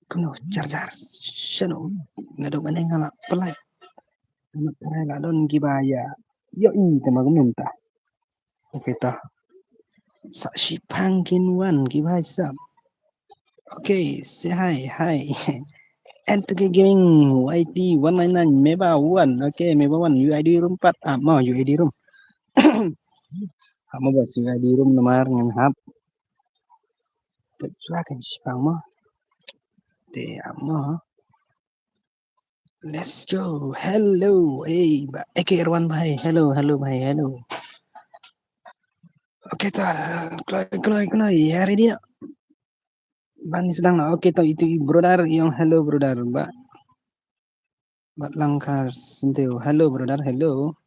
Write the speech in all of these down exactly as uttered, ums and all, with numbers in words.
Kumno jar jar. Shano. Nga dok ane nga la pelai. Amat trai la don kiba ïa. Yo i tema kumno ta. Okay ta. Sa shipang kin wan kiba sa. Okay, say hi, hi. N two K Gaming Y T one nine nine, meba one. Okay, meba one. U I D room pat. Ah, mo U I D room. Hap mo bas U I D room namar ngan hap. Put sua kan shipang mo. Te amo. Let's go. Hello. Hey, ba. Eke Erwan bhai. Hello, hello bhai. Hello. Okay ta. Kloi, kloi, kloi. Ya ready na. Ban sedang na. Okay ta, itu brother yang hello brother. Ba. Bat langkar senteu. Hello brother. Hello.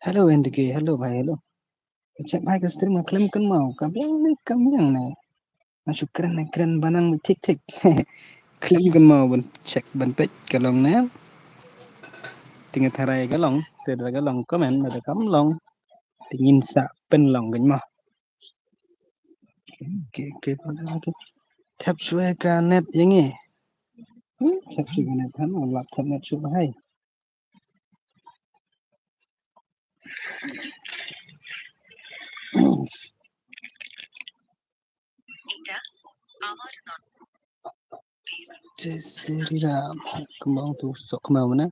Hello N D K. Hello bhai. Hello. Check bhai ka stream ka khlem kynmaw. Ka biang ne, ka biang ne. Na shu kren ne, kren banang thik thik. Khlem kynmaw ban check ban peit ka long ne. Tinga tharai ka long, te da ka long comment, da kam long. Tingin sa pen long kan mo. Okay, okay, okay. Thep shwe ka net ïa ngi. Hmm, thep shwe ka net kan, lap thep net shwe bhai. Jai Shri Ram. Kumba ong tu sok kumba mana.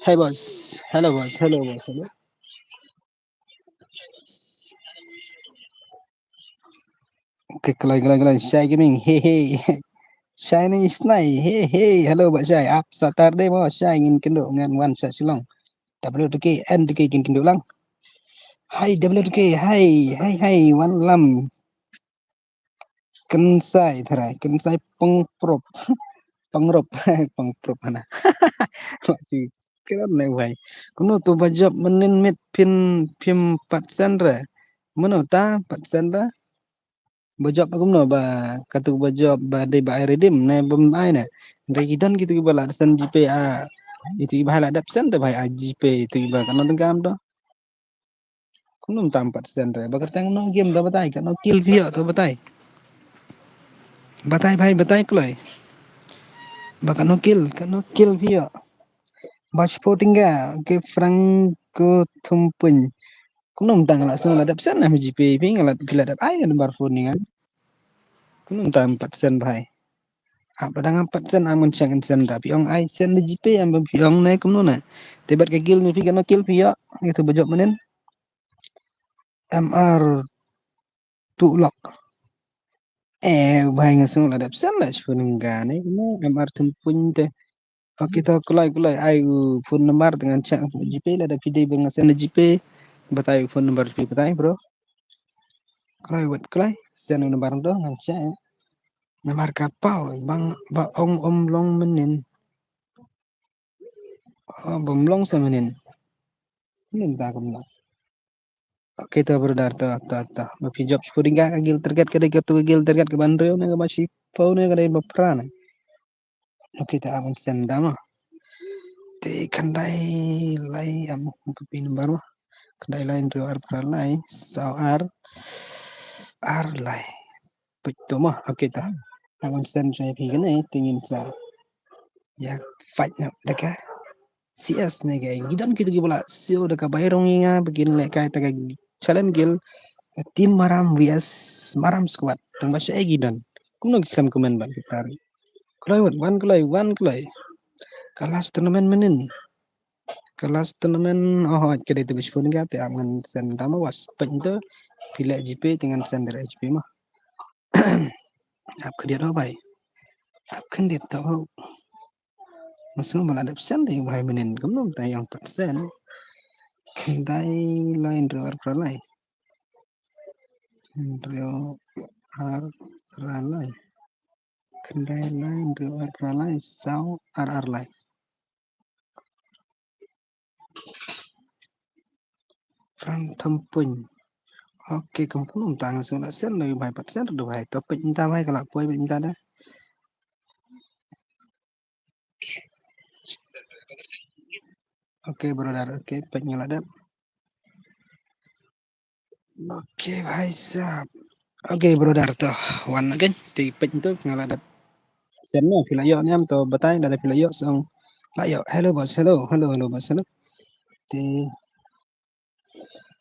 Hey boss. Hello boss. Hello boss. Hello. Okay, kalai, kalai, kalai. Shai Gaming. Hey, hey. Shai ni isnai. Hey, hey. Hello, Bah Shai. Ap Saturday mo. Shai ngin kynduh ngan wan sha Shillong. W T K, N T K kin kynduh lang. Hai W T K. Hai, hai, hai. Wan lam. Kynsai tharai. Kynsai pengprop. Pengrop. Pengprop hana. Kren ne bhai. Kumno tu ba jop mynnin mit phin phim pat send re. Mano ta pat send re. Ba jop kumno ba katu ba jop ba dei ba ai redeem ne bym ai ne. Re ki don kitu ba la send GPay a. Itu ba la dep send te bhai a GPay itu ba kano tengkam do. Kumno tam pat send re. Ba kyrteng no game da batai kano kill phi ïoh to batai. Batai bhai batai kloi. Ba kano kill kano kill phi ïoh. Ba shiphew tyngka ke Franco Thumpun. Kumno mynta nga la sngew la dep send na GPay phi nga la phi la dep ai number phone ni nga. Kumno mynta em pat send bhai. Ap la dang em pat send am ngan send da phi ong ai send na GPay am phi ong ne kumno ne. Te bad ka kill ni phi kano kill phi ïoh. Itu ba jop mynnin. M R Tulok. Eh bhai nga sngew la dep send la shiphew tyngka ne kumno M R Thumpun te. Okay to kloi kloi ai u phone number te ngan check GPay lada phi dei ba ngan send GPay. Batai u phone number phi batai bro. Kloi wat kloi send u number to ngan check. Namar ka paw bang ba ong ym long mynnin. Oh, bym long sa mynnin. Mynnin ta kam long. Okay to brother to to to. Ba phi jop shiphew tyngka ka gil target ka dei katu ka gil target ka ban riew ne ka ba shiphew ne ka dei ba phra ne. Okay ta am send da ma. Te khyndai lai am ka pin number ma. Khyndai lai hynriew ar phra lai saw ar ar lai. Peit to ma. Okay ta. Am send sa phi kane te ngin sa. Ya fight na da ka. C S ne ka. Ngi don kitu ki ba la siew da ka bai rong nga ba kin leh kai ta ka challenge gil. Ka team Maram V S Maram squad. Tang ba sha e ngi don. Kumno ki khlem comment ba ki tari. Kloi wan wan kloi wan kloi. Ka last tournament mynnin. Ka last tournament oh ka dei tu bishpun ka te am ngan send da ma was. Peit to phi leh GPay te ngan send da GPay ma. Ap khyndiat ho bai. Ap khyndiat to ho. Masuk ba la dep send te bhai mynnin kumno ta ïoh pat send. Khyndai lai hynriew ar phra lai. Hynriew ar phra lai. Khyndai lai hynriew ar phra lai saw ar ar lai. Frank Thumpun. Okay, kumno mynta nga sngew la send da bhai pat send da bhai. To peit mynta bhai ka la poi peit mynta da. Okay brother, okay peit nga la dep. Okay bhai sahab. Okay brother to wan again. Te peit to nga la dep. Chen no, phi la ïoh ne em, to batai, lada phi la ïoh song. La ïoh. Hello boss, hello, hello, hello boss, hello. Te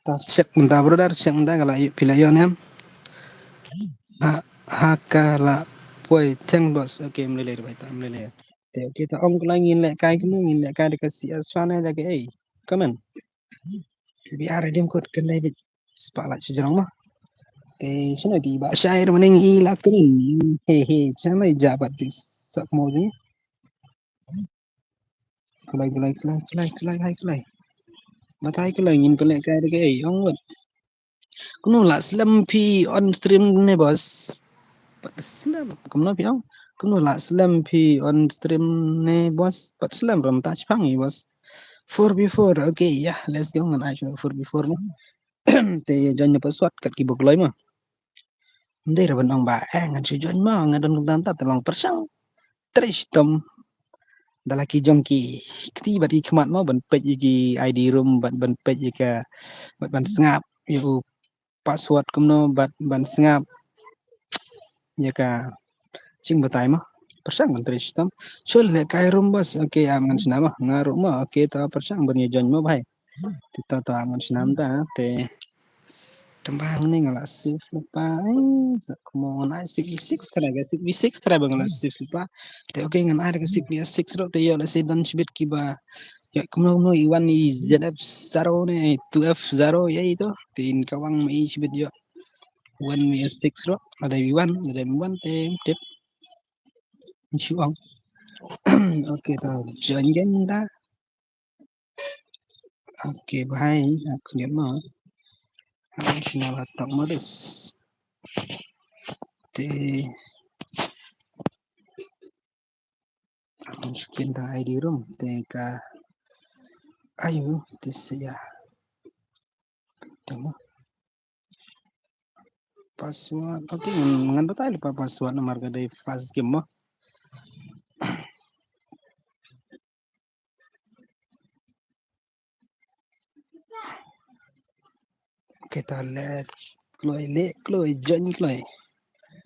ta check mynta brother, check mynta ka la ïoh, phi la ïoh ne em. Ha, ha ka la poi, thanks boss. Okay, ym lei lei bhai, ta ym lei lei. Te okay, ta ong ka la ngin leh kai kumno, ngin leh kai da ka C S fan ne da ka ei. Come on. Ki bi ar dim kot kan dei bit spah la sejrong ma. Te shano di ba shai rum ning i la kring. He he, shano ja bat di sak mo jing. Kulai, kulai, kulai, kulai, kulai, hai kulai. Batai kulai ngin kulai kai da ka ei ong wat. Kumno la slem phi on stream ne boss? Pat slem. Kumno phi ong? Kumno la slem phi on stream ne boss? Pat slem rum ta chipang i boss. Four v four. Okay, yeah, let's go. Ngan ai shu four v four mo. Te join ne password kat ki bok loi mo. Ndei ra ban ong ba eh ngan shu join mo, nga don kumta kumta, te long pyrshang. Trei shitom da la ki jong ki kti bad ki khmat mo ban peit ïa ki I D room bad ban peit ïa ka bad ban sngap ïa u password kumno bad ban sngap ïa ka jingbatai mo. Pyrshang ban trei shitom. Shul leh kai room boss. Okay, am ngan shna mo. Nga ruh mo. Okay, ta pyrshang ban ïa join mo bhai. Te ta ta ngan shna mynta te. Tang ba hangne nga la save lypa. Ai, sa kumno ngan ai six v six try ga, six v six try ba nga la save lypa. Te okay ngan ai da ka six v six ruh te ïoh lehse don shibit kiba ïoh kumno kumno i wan i Z F zero ne two F zero ïa i to. Te in ka wang ma i shibit ïoh. Wan ma i six ruh. Lada i wan, lada i wan te tip. Shu ong. Okay, ta join gen ta. Okay, bhai, aku lihat mo. Hai, sina batok mo des. Te. Aku masukin ta I D room. Te ka. Ayu, te siya. Te mo. Password. Okay, ngan, ngan batai lypa password namar ka dei first game mo. Okay, ta leh kloi, leh kloi, join kloi.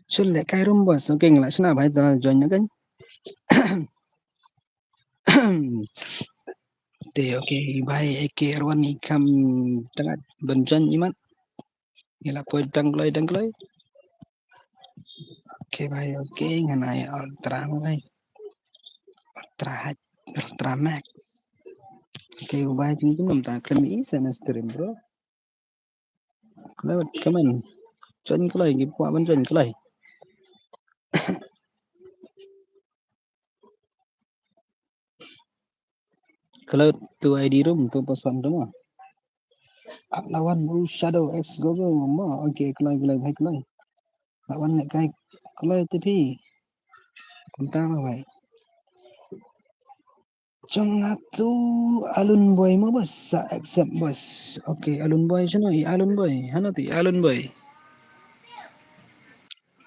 Shul leh kai room boss. Okay, nga la shna bhai, ta join na kan. Te okay bhai, eke arwan i kam tang ban join imat. Ngi la poi dang kloi, dang kloi. Okay bhai, okay, ngan ai Ultra mo bhai. Ultra high, Ultra max. Okay bhai, jingkynmaw ta khlem i sa na stream bro. Kloi, come on. Join kloi, ki kwah ban join kloi. Kloi tu I D room, tu password tu mo. At lawan bru Shadow X go go mo. Okay, kloi, kloi, bhai, kloi. Lawan leh kai, kloi te phi. Kumta mo bhai. Jong nga tu Alun Boy mo boss, sa accept boss. Okay, Alun Boy shano i Alun Boy? Hano tu i Alun Boy?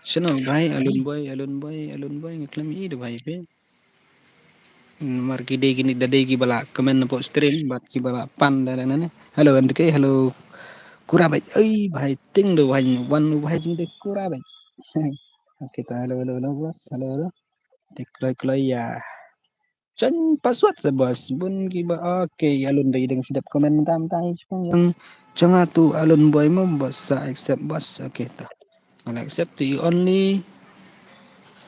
Shano bhai Alun Boy, Alun Boy, Alun Boy, nga khlem i da bhai phi. Namar ki dei kine da dei kiba la comment na pok stream bad kiba la pan da da nane. Hello N D K, hello. Kura bhai, oi bhai ting da bhai wan bhai ting da kura bhai. Okay ta hello, hello, hello boss, hello, hello. Te kloi kloi ïa. Chen password sa boss. Bun kiba okay, Alun dei deng shu dep comment tam tai chong. Jong nga tu Alun Boy mo boss sa accept boss. Okay ta. Nga la accept tu only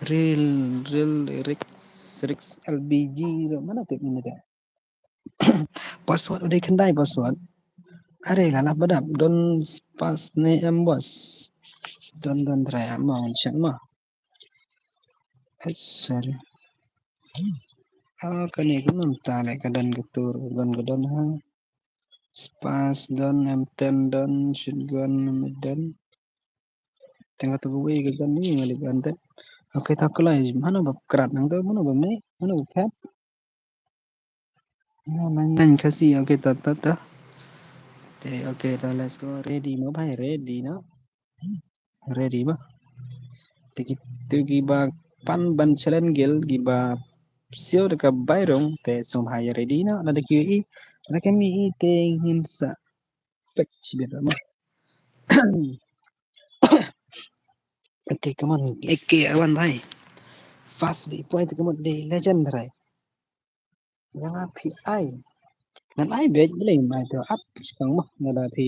real, real Rix, Rix L B G ro mana tu ini deh. Password udah kendai password. Are la la badap don spas ne em boss. Don don try mo check mo. Sorry. Ah, kane ka mynta le ka don ka tur, ka don ka don ha. Spas don, M ten don, shotgun, M eight don. Tengah tu wei ka don ni ngali ban te. Okay, ta kulai, mano ba krat nang tu, mano ba me, mano ba pet. Na, na, na, kasi, okay, ta, ta, ta. Te, okay, ta, let's go. Ready mo bhai, ready no. Ready ba. Te ki, te kiba pan ban challenge gel kiba siew da ka bai rong te song bhai ready no. Lada ki i, lada ka mi i te ngin sa pek chibit ma. Okay, come on. Okay, arwan bhai. Fast beit point ka mut dei legend trai. Ïa nga phi ai. Ngan ai beit, balei ngam ai te at shipang mo. Lada phi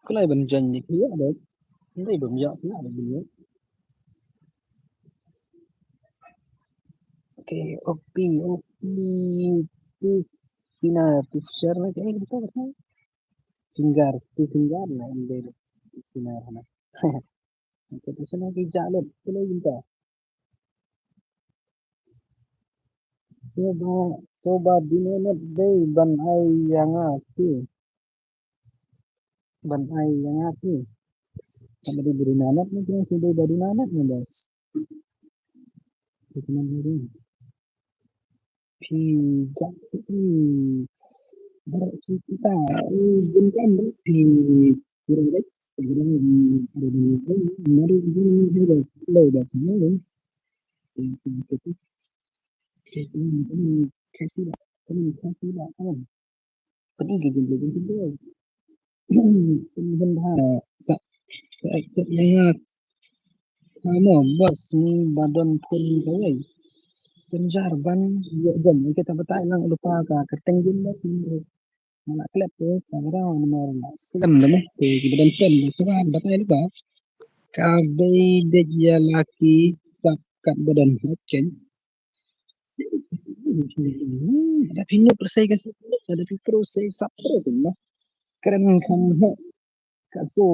kloi ban join ïa phi ïa beit. Ndei bym ïa phi ïa beit. Okay, O P, O P, two finger, two finger na, eh, gitu, gitu. Finger, two finger na, ndei two finger na. Okay, tu sana ki jalan, tu lagi minta. Cuba, cuba dinamat dei ban ai ïa nga tu. Ban ai ïa nga tu. Sama dei ba dinamat ni, kena cuba ba dinamat ni, bos. Kita mana ni? Phi jak, hmm, baroh shi kita, eh, bun kan baroh phi kurang deh. Kurang, hmm, ada di mana, mana di mana, mana di mana, mana di mana, mana di mana. Phi, phi, phi, phi. Phi, hmm, hmm, kasih dah, hmm, kasih dah, hmm. Pynïaid ka jingkylli jingkylli. Pynïaid bha sa sa accept ïa nga. Ka mo bos ni ba don phone kawei. Jynjar ban ïoh jam. Ïa kita batai lang lypa ka kyrteng jin bos ni. Nga la klet tu ka rau namar la slem da mo. Te ki ba don phone da suba batai lypa. Ka dei dei ïa laki sap kat ba don. Okay. Ada phi nut rasa ka sap, ada phi pro sa sap pro tu lah. Kren kham heh ka so.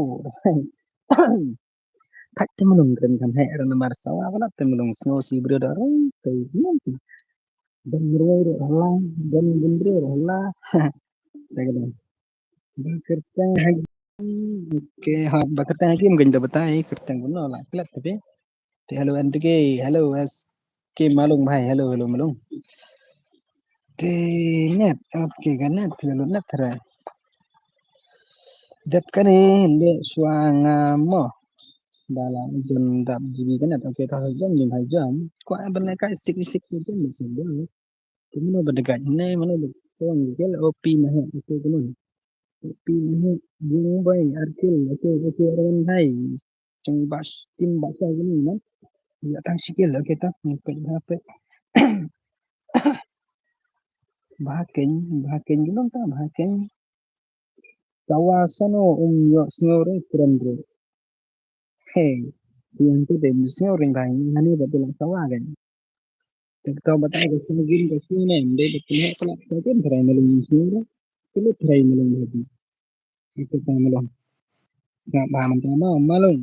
Thait te mlung kren kham heh, ran namar sawa wala te mlung sngew si briew da rong te mlung. Dan briew da lang, dan briew da la. Te ka dang. Ba kyrteng ha, okay, ha, ba kyrteng ha kim kyn da batai, kyrteng buno la klet te. Te hello N T K, hello S K Malung bhai, hello, hello Malung. Te net, okay, ka net, hello net tharai. Dep kane le shuwa nga mo. Ba la jon dap G B ka net, okay, ta jon jon bhai jon. Kwa ban le kai sik sik jon sik jon. Te mano ba degaj ne, mano ba tong gel O P ma he, okay, kano. O P ma he, jing bai, arkil, okay, okay, rawan hai. Jing bas, tim bas sa gini, man. Ya tang sikil, okay, ta, ngepet, ngepet. Bahakeng, bahakeng, gini ta, bahakeng. Sawa sano, um, yo, sngore, kren, bro. Hey, yang tu deh, mesti orang lain, ngani betul lah, sawa kan. Tek tau batai ka sngewgin ka sngewnem, dei da pynheh palat ka kin tharai malung sngew da. Kilo tharai malung hadi. Ito ta malung. Sngap ba mynta ma malung.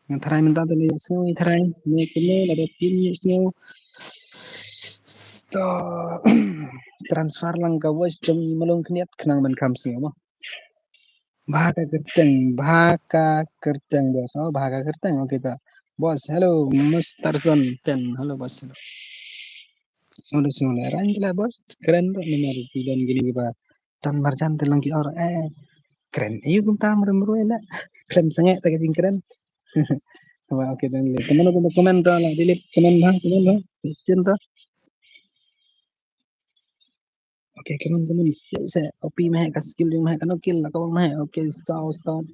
Nga tharai mynta ta lei sngew i tharai. Ne kene lada pyn ïoh sngew. Sto transfer lang ka voice jong i malung khniat khnang ban kham sngew ma. Bha ka kyrteng, bha ka kyrteng, bos. Oh, bha ka kyrteng. Okay, ta. Bos, hello, Mister Son Ten. Hello, bos. Hello. Hello, hello, hello. Rang gila, bos. Kren ruh namar ki don kine kiba tan marjan te long ki or, eh. Kren. Ayu kumta mrem ruh ila. Kren sangeh ta ka jingkren. Wah, okay, dang le. Teman aku comment ta la delete comment bha, comment bha. Question ta. Okay, come on, come on. Siap, siap. O P mah ka skill jong mah ka no kill la ka bang mah. Okay, saw start.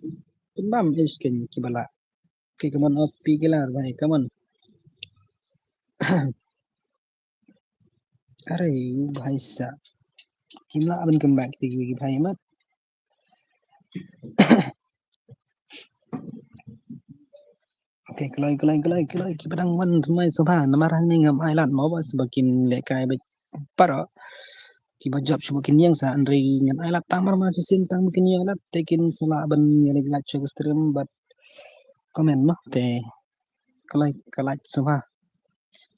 Pynbam ish ken ki bala. Okay, come on, O P killer bhai, come on. Are bhai sa. Kim lah ban come back ti ki bhai mat. Okay, kloi, kloi, kloi, kloi, ki ba dang wan thymmai sngewbha, namar hangne ngam ai lad mo ba sngewbha kin lehkai beit baroh. Ki ba jop shuh ba kin ïeng sa, hynrei ngan ai lad tang mar mar shisien tang ba kin ïeng lad, te kin sa lah ban ïa leit like sha ka stream bad comment mo, te kloi, kloi sngewbha.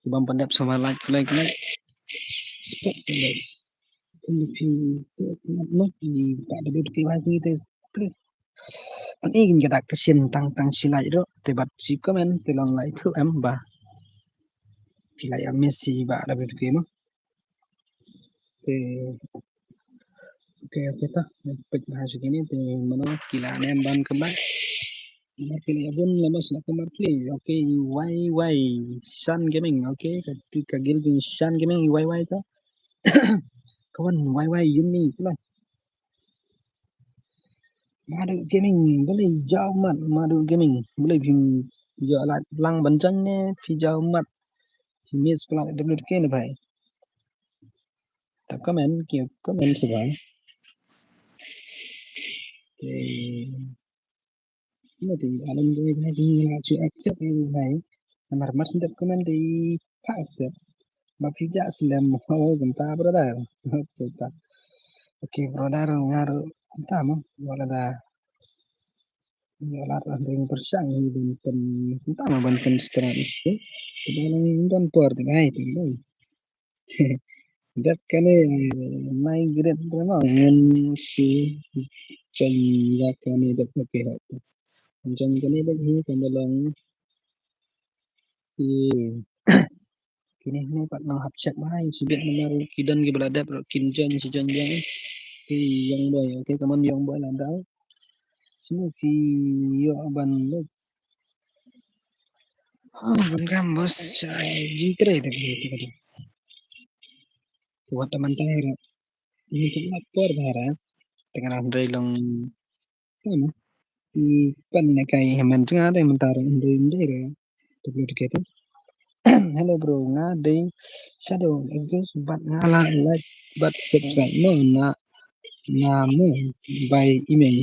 Ki bym pat dep sngewbha like, like, like. Support ka guys. Kyndu phi, phi, phi, phi, phi, phi, phi, please. Pynïaid ka dak ka sien tang tang shi like ruh, te bad shi comment, te long like tu em ba. Phi like em shi ba da bit phi mo. Te, okay, okay ta. Peit bha shi kine, te mano ki la ne em ban kynbat. Mar phi la bun la mas la kumar phi. Okay, Y Y Shan Gaming. Okay, ka, ka guild jong Shan Gaming, Y Y ka. Ka wan Y Y Yumi pula. Madu Gaming, balei jaw mat, Madu Gaming. Balei phim jaw lad lang ban jan ne, phi jaw mat. Miss pla W D K ne bhai. Ta comment, ki comment se bhai. Okay. Ina ti alam de bhai, di la chu accept ni bhai. Namar mar sendep comment di pa accept. Ba phi ja slem ho kumta brother. Kumta. Okay brother, ngar kumta mo wala da. Wala da ring persang ni ban pen kumta mo ban pen strand. Kumta nang don por ti bhai ti bhai. Dat kane nai gret drama ngan si chen ya kane dat okay hot. Chen kane dat hi kan long. Kine ne pat nang hap check bhai si bet namar ki don ki bala dep ro kin chen si chen yang. Ki young boy, okay, come on young boy, la dau. Sino ki yo ban lo. Oh, ban ram bos cha jingkre de ki. Wat man ta hera. Ini kan lapor bahara. Tengah hindai long. Sama. Pan ne kai hemen jnga de mentara hindai hindai de. Tepuk dikit. Hello bro, nga dei shadow abuse bad nga la like bad subscribe no na na mo by email.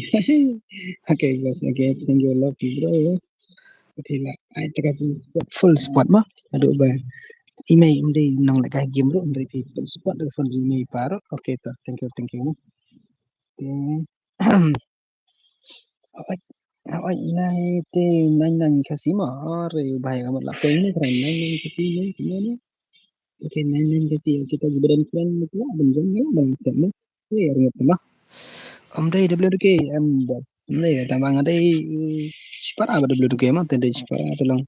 Okay bos, okay, thank you, love you bro. Okay la, ai taka full support mo. Aduh ba email mdei nang lek game bro, mdei full support da phone email paro. Okay to, thank you, thank you mo. Okay. Oi, oi, nai te nai nai kasi ma are bhai ka mutla pe ni kran nai nai kasi ni ni ni. Okay, nai nai kasi kita gibadan kran ni kala ban jom ni ban sep ni. Ni ar ngut ma. Om dei W D K em bot. Ni ta bang dei chipara ba W D K ma te dei chipara te long.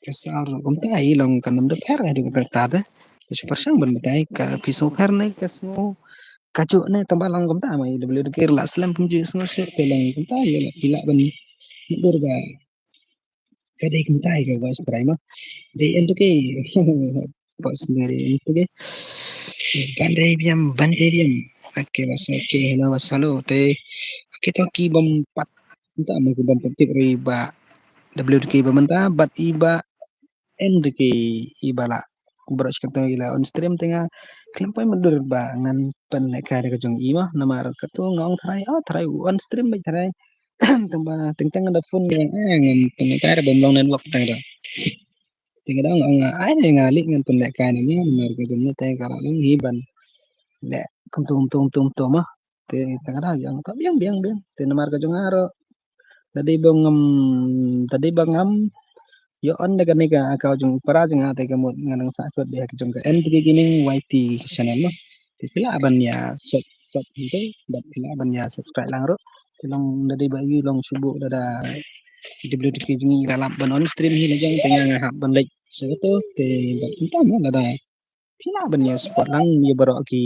Kasar kumta i long kan nam da pher dei ka pher ta te. Chipara sang ban batai ka piso pher ni ka sngo. Kajuk ne tamba long kumta ma i W D K la slem pum ju sngo suk te long kumta i la pila ban dur ba. Ka dei kumta i ka voice try ma. Dei en tu ke. Voice ne dei en tu ke. Ban dei biam, ban dei biam. Okay, bas, okay, hello, bas, hello. Te, okay, to ki bom pat. Kumta ma ki bom pat tip ri ba W D K ba mynta, bat i ba N D K i ba la. Bro, shi kynta i la on stream te nga khlem poi madur ba ngan pynlehkai da ka jong i ma namar katu nga ong tharai, oh, tharai on stream ba tharai. Tang ba teng teng da phone nga, eh, ngan pynlehkai da bym long network tang da. Teng da nga ong ai ne nga leh ngan pynlehkai na nga namar ka jong te ka la long hi ban leh kumtu kumtu kumtu kumtu ma. Te tang da jong ka biang biang biang. Te namar ka jong aro. Tadi bang ngam, tadi bang ngam. Yo on da kane ka account jong para jong nga te ka mut nga nang sa kot de ka jong ka N T K Gaming Y T channel mo. Te phi lah ban ïa sub sub te bad phi lah ban ïa subscribe lang ruh. Te long tadi ba yu long shubu da da W D K jong i da lap ban on stream hi la jong te nga hap ban like. Te bad entah mo da da. Phi lah ban ïa support lang ïa baroh ki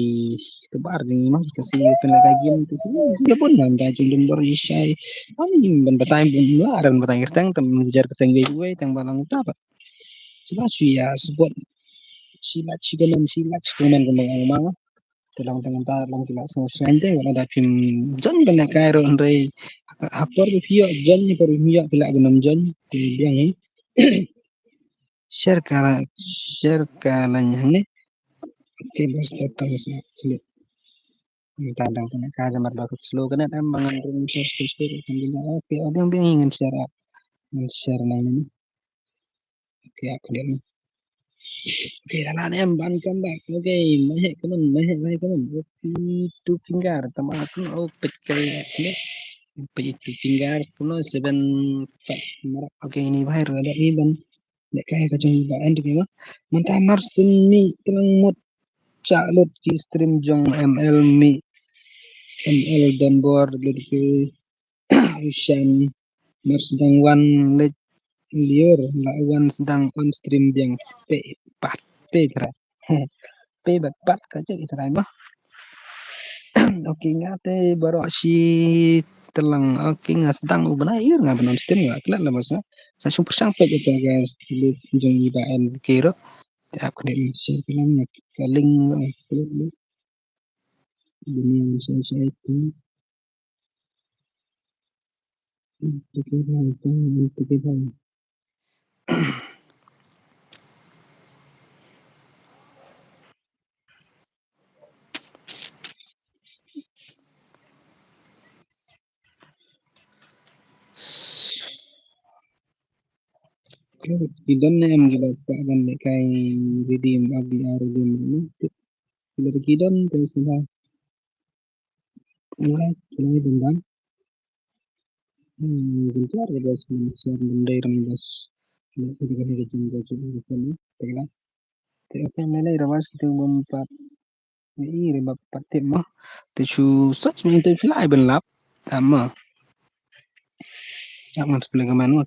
tuber jong i ma ki kasi pynlehkai game tu ki la bun ma da jong dum bor i shai. Ani ban batai bun la ban batai kyrteng tam jar kyrteng wei wei tang ba lang ta ba. Sila shu ïa support. Sila shu comment, sila shu comment ka mang mang. Te long tang ta long ki la song shai te wala da phim jon pynlehkai ruh hynrei ha por phi ïoh jon ha por phi ïoh phi lah ban jon te biang hi. Share ka la, share ka la nyang ne. Okay, bas ta ta sa klik. Ni ta dang kena ka jamar ba slow kena em bangan ring share share share kan dina. Okay, oh biang biang ngan share up. Ngan share nang ni. Okay, aku lihat ni. Okay, ala ni em ban kan ba. Okay, mahek kaman, mahek mahek kaman. Okay, two finger tama aku oh pecah ni. Pecah two finger kuno seven five marak. Okay, ini bahir ada ni ban. Lehkai ka jong ba en tu ma. Mynta mar syn mih tlang mut cha lut ki stream jong M L mih. M L Donbor W D K Ushan mar sdang wan leit liur la wan sdang on stream biang pe pat pe kra. Pe bat pat ka jong i trai ma. Okay, nga te baroh shi tlang. Okay, nga sdang u bnai ir nga ban on stream nga klet la masa. Sa shum pyrshang pek ita ga jong i ba en kiro. Te ap kene share ka lang nga ka link nga klet lu. Bini share share tu. Itu kita itu kita. Ki don ne em ki ba ka ban lehkai redeem, R D R redeem ne. Ki la ki don te sila. Ila, ila dendam. Hmm, gentar ka bos, share ban dei rang bos. Ila, ila ka jingga jingga jingga. Te ila. Te ila, ila, ila bos, kita bom pat. Ih, re bap pat tip mo. Te shu search mo te phi lah ai ban lap. Tama. Ap ngan spelling ka man mo.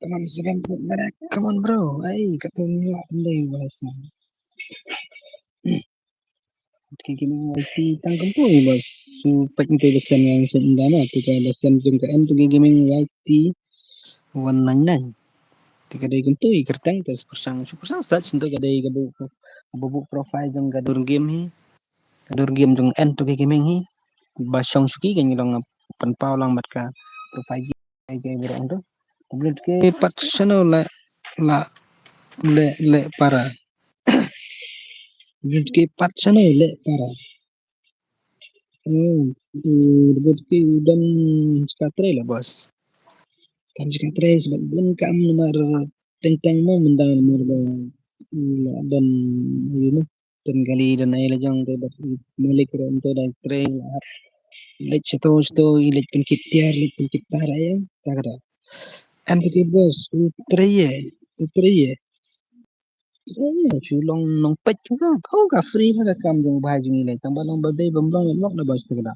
Come on, seven foot back. Come on, bro. Ai, kat tu ni lah pandai bahasa. Te ka gaming Y T tang kyntu bos. Shu peit nte da sen yang sen da na. Te ka da sen jong ka N two K gaming Y T one nine nine. Te ka dei kyntu kyrteng te shu pyrshang shu pyrshang search nte ka dei ka bu ka bu profile jong ka dur game hi. Ka dur game jong N two K gaming hi. Ba shong shuki ka ngi long pynpaw lang bad ka profile game. Ai ke bro ando. Tablet ke pat channel le la le le para. Tablet ke pat channel le para. Oh, tablet ke udan sekatre le bos. Kan sekatre sebab bun kam nomor tengteng mo mendang nomor ba la dan you know. Tun kali don ai la jong te bad malik ro nto dai trei la. Lek sito sito i lek pynkhit tiar lek pynkhit tar ai ta kada. An te bos u trei ye u trei ye. Trei ye shu long nong pet ka ko ka free ba ka kam jong bai jong i lek tang ba long ba dei bam long long na bos ta kada.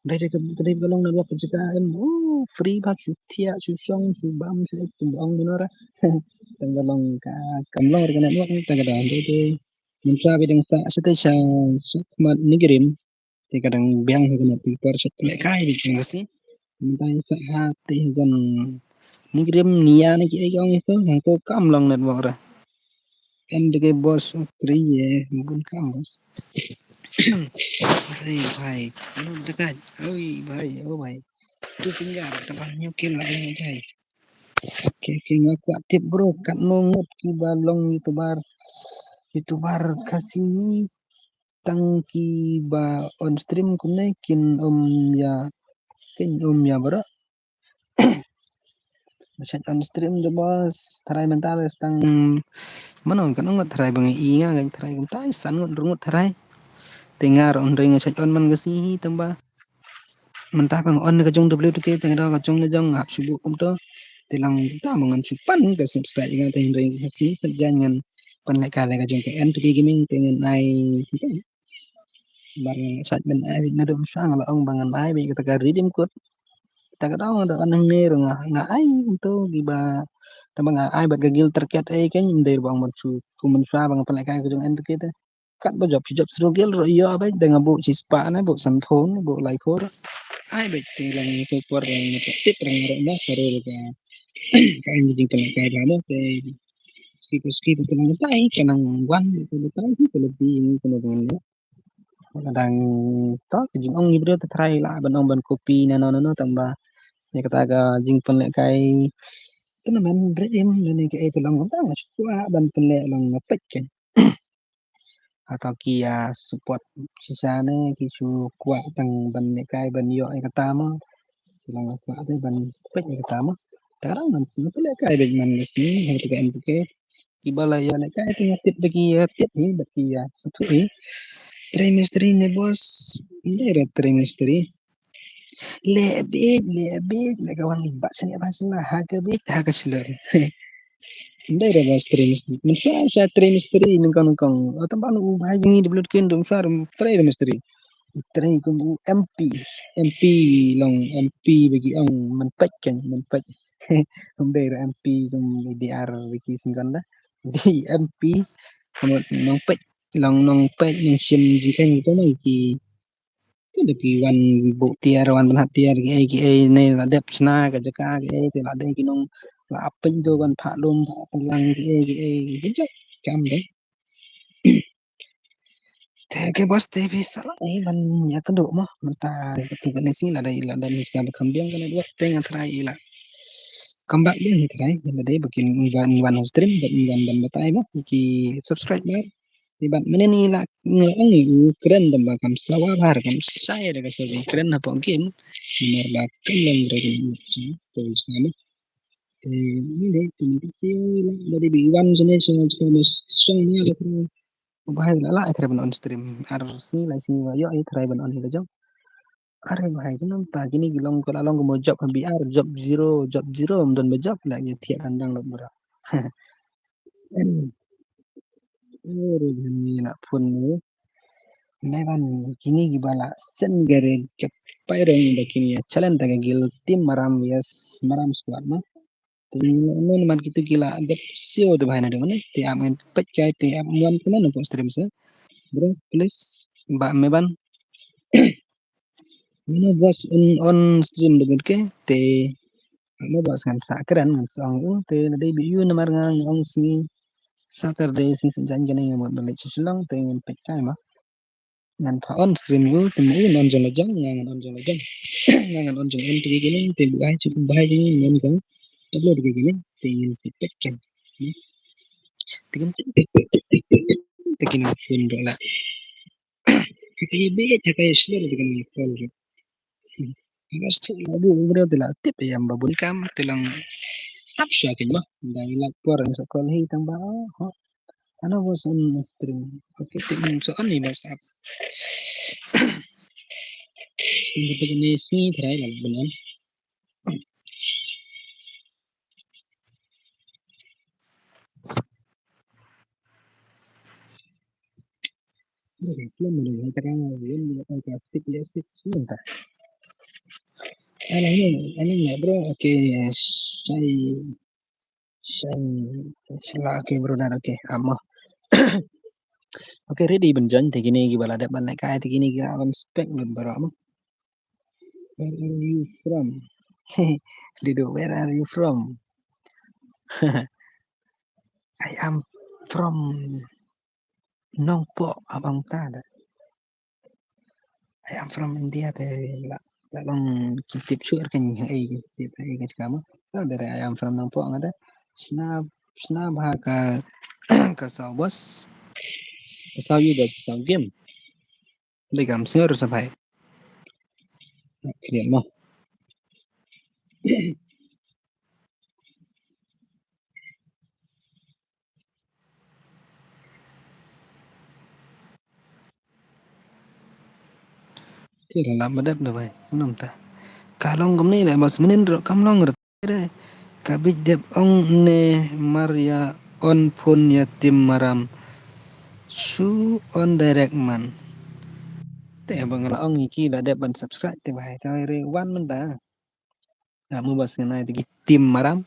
Dei dei ka dei ka long na bos ka jaka em o free ba shu tiar shu song shu bam shu tum ong minora. Tang ba long ka kam long ka network ta kada dei dei. Mynta ba dang sa sha te sha sha khmat Nongrim. Te ka dang biang ha ka net paper sha te kai bi jong ka si. Mynta sa ha te ha ka Nongrim nia na ki ai jong ito hangto kam long network ra. Kan de ke bos u pri ye bun kam bos. Re bhai. Anu de ka. Oi bhai, oh bhai. Tu tinggal ka ban nyu kim la bhai. Ke ke nga kwah tip bro kat no ngut ki ba long youtuber. Youtuber Khasi tang ki ba on stream kumne kin um ya kin um ya bro. Ba shat on stream de bos tharai mental tang mano kan ngut tharai ba ngi i nga kan tharai kan tai san ngut rungut tharai. Te nga ro on ring shat on man ka si hi tang ba. Mynta ka on ka jong W T K te ka jong ka jong hap shu buh kumto. Te lang ta ma ngan shu pan ka subscribe nga te hynrei ka si sat jan ngan pan lehkai ka jong ka N two K gaming te ngan ai. Bar ngan sat ban ai na dum sang la ong ba ngan ai ba ka ta ka redeem code. Ta ka dong da an ne nga nga ai kumto ki ba ta ba nga ai ba ka gil terket ai kan ndei ba ngan shu kum shu ba ngan pan lehkai ka jong N two K te. Kat ba jop jop sru gel ro ïoh ba dang bu chi spa na bu san phone bu lai phone. Ai ba te lang tu por lang tu tip rang ro na ka ro ka. Ka ngi jing kena kai ba mo te. Ski ko ski ko lang tai ka nang wan ko le tai ko le bi ni ko le wan le. Kadang to ka jing ong ni bro te try la ban ong ban copy na no no no tang ba. Ni kata ka jing pynlehkai. Tu na man redeem ni ka ai tu lang tang shu ban pynleh lang pet kan. Hato ki ïa support shisha ne ki shu kwah tang ban lehkai ban ïoh ïa kata mo. Ki long kwah te ban peit ïa kata mo. Te ka dang ban peit lehkai beit man ka sngi ha ka N two K. Ki ba la ïoh lehkai te ïa tip ba ki ïa tip hi ba ki ïa sngewthuh hi. Trei mistri ne bos. Ym dei re trei mistri. Leh beit, leh beit, leh ka wan beit, bat sini, bat sini, ha ka beit, ha ka shlur. Ndai da ba stream, mynta sa trei mistri nyngkong nyngkong. Ata ba u bai ngi de blut kin dum sa trei mistri. Trei kum u M P, M P long M P bagi ong man pek kan man pek. Kum dei da M P kum D R bagi singkon da. Di M P kum nong pek long nong pek nong sim jingkeng tu mai ki. Te da ki wan buh tiar wan ban hat tiar ki ei ki ei ne la dep sna ka jaka ki ei te la dei ki nong la apeng tu ban phah lum phah pynlang ki ei ki ei ki jok kam dei. Te ke bos te phi sa la ei ban ïa ka duh mo mynta ka tu ka ne si la dei la dei ni ska ba kham biang ka network te nga try ila. Come back dei hi trai, la dei ba kin wan wan ha stream, ba kin wan ban batai ba ki subscriber. Te bad mynne ni la ngi ong u kren da ba kam sawa bhar kam sai da ka sa kren hapoh game. Namar ba kam long re kin u sa to sa ma. Te ni dei te ni te la da dei bi wan jene sa sa ma song ma la kren. Ba hai la la ai trai ban on stream. Ar sngi lai sngi wa yo ai trai ban on hi la jong. Are bhai, kino ta kini ki long ko la long ko mo job B R, job zero, job zero, mdon mo job la ye thiah kan dang lo bra. Are bhai ni na phone ni. Meban kini ki bala sen gare ke pairong da kini ya challenge ta ke gil team Maram, yes, Maram squad ma. Te non man kitu ki la dep sio te bhai na de mane. Te ap ngan pek kai te ap wan kena na post stream sa. Bro, please. Ba meban. Mano bos on, on stream de ke te amo bos ngan sa kren ngan sa ong u te na dei bi u namar ngan ong sngi Saturday sngi Saitjaiñ kane ngan mut balik sha Shillong te ngan pek kai ma. Ngan pha on stream u te ma u ngan on jong la jong, ngan on jong la jong. Ngan on jong on te kine te bu ai chu bu ai kine ngan ka upload kine te ngan pek kai. Te kan te kine phone do la. Kata i bit kata i share de kan call. Ngas tu lagu bro de la tip ya ba bun kam te lang tap sha kin ba. Da i lak por sa call hi tang ba. Ho. Ano bos on stream. Okay, te ngan sa on ni bos ap. Ini te ni si try la bun. Alang ni, alang ni bro, okay, shai, shai, shila, okay, brother, okay, amo. Okay, ready ban join, te kine ki bala dep ban lehkai, te kine ki alam spek lut bro, amo. Where are you from? Lidu, where are you from? I am from Nongpoh, abang ta da. I am from India te la la long ki tip shuh kan ai ki tip ai ka chikama. Ta dere I am from Nongpoh ngata. Sna sna bha ka ka saw bos. Ka saw yu bos ka saw game. Dei kam sngur sa bhai. Clear mo. Kira la ba dep da bai. Unam ta. Ka long kumne le bas menin ro kam long ro. Re. Ka bit dep ong ne mar ya on phone ya tim maram. Su on direct man. Te ba nga la ong iki la dep ban subscribe te bai. Te re wan man ta. Amo bas ngan ai te ki tim maram.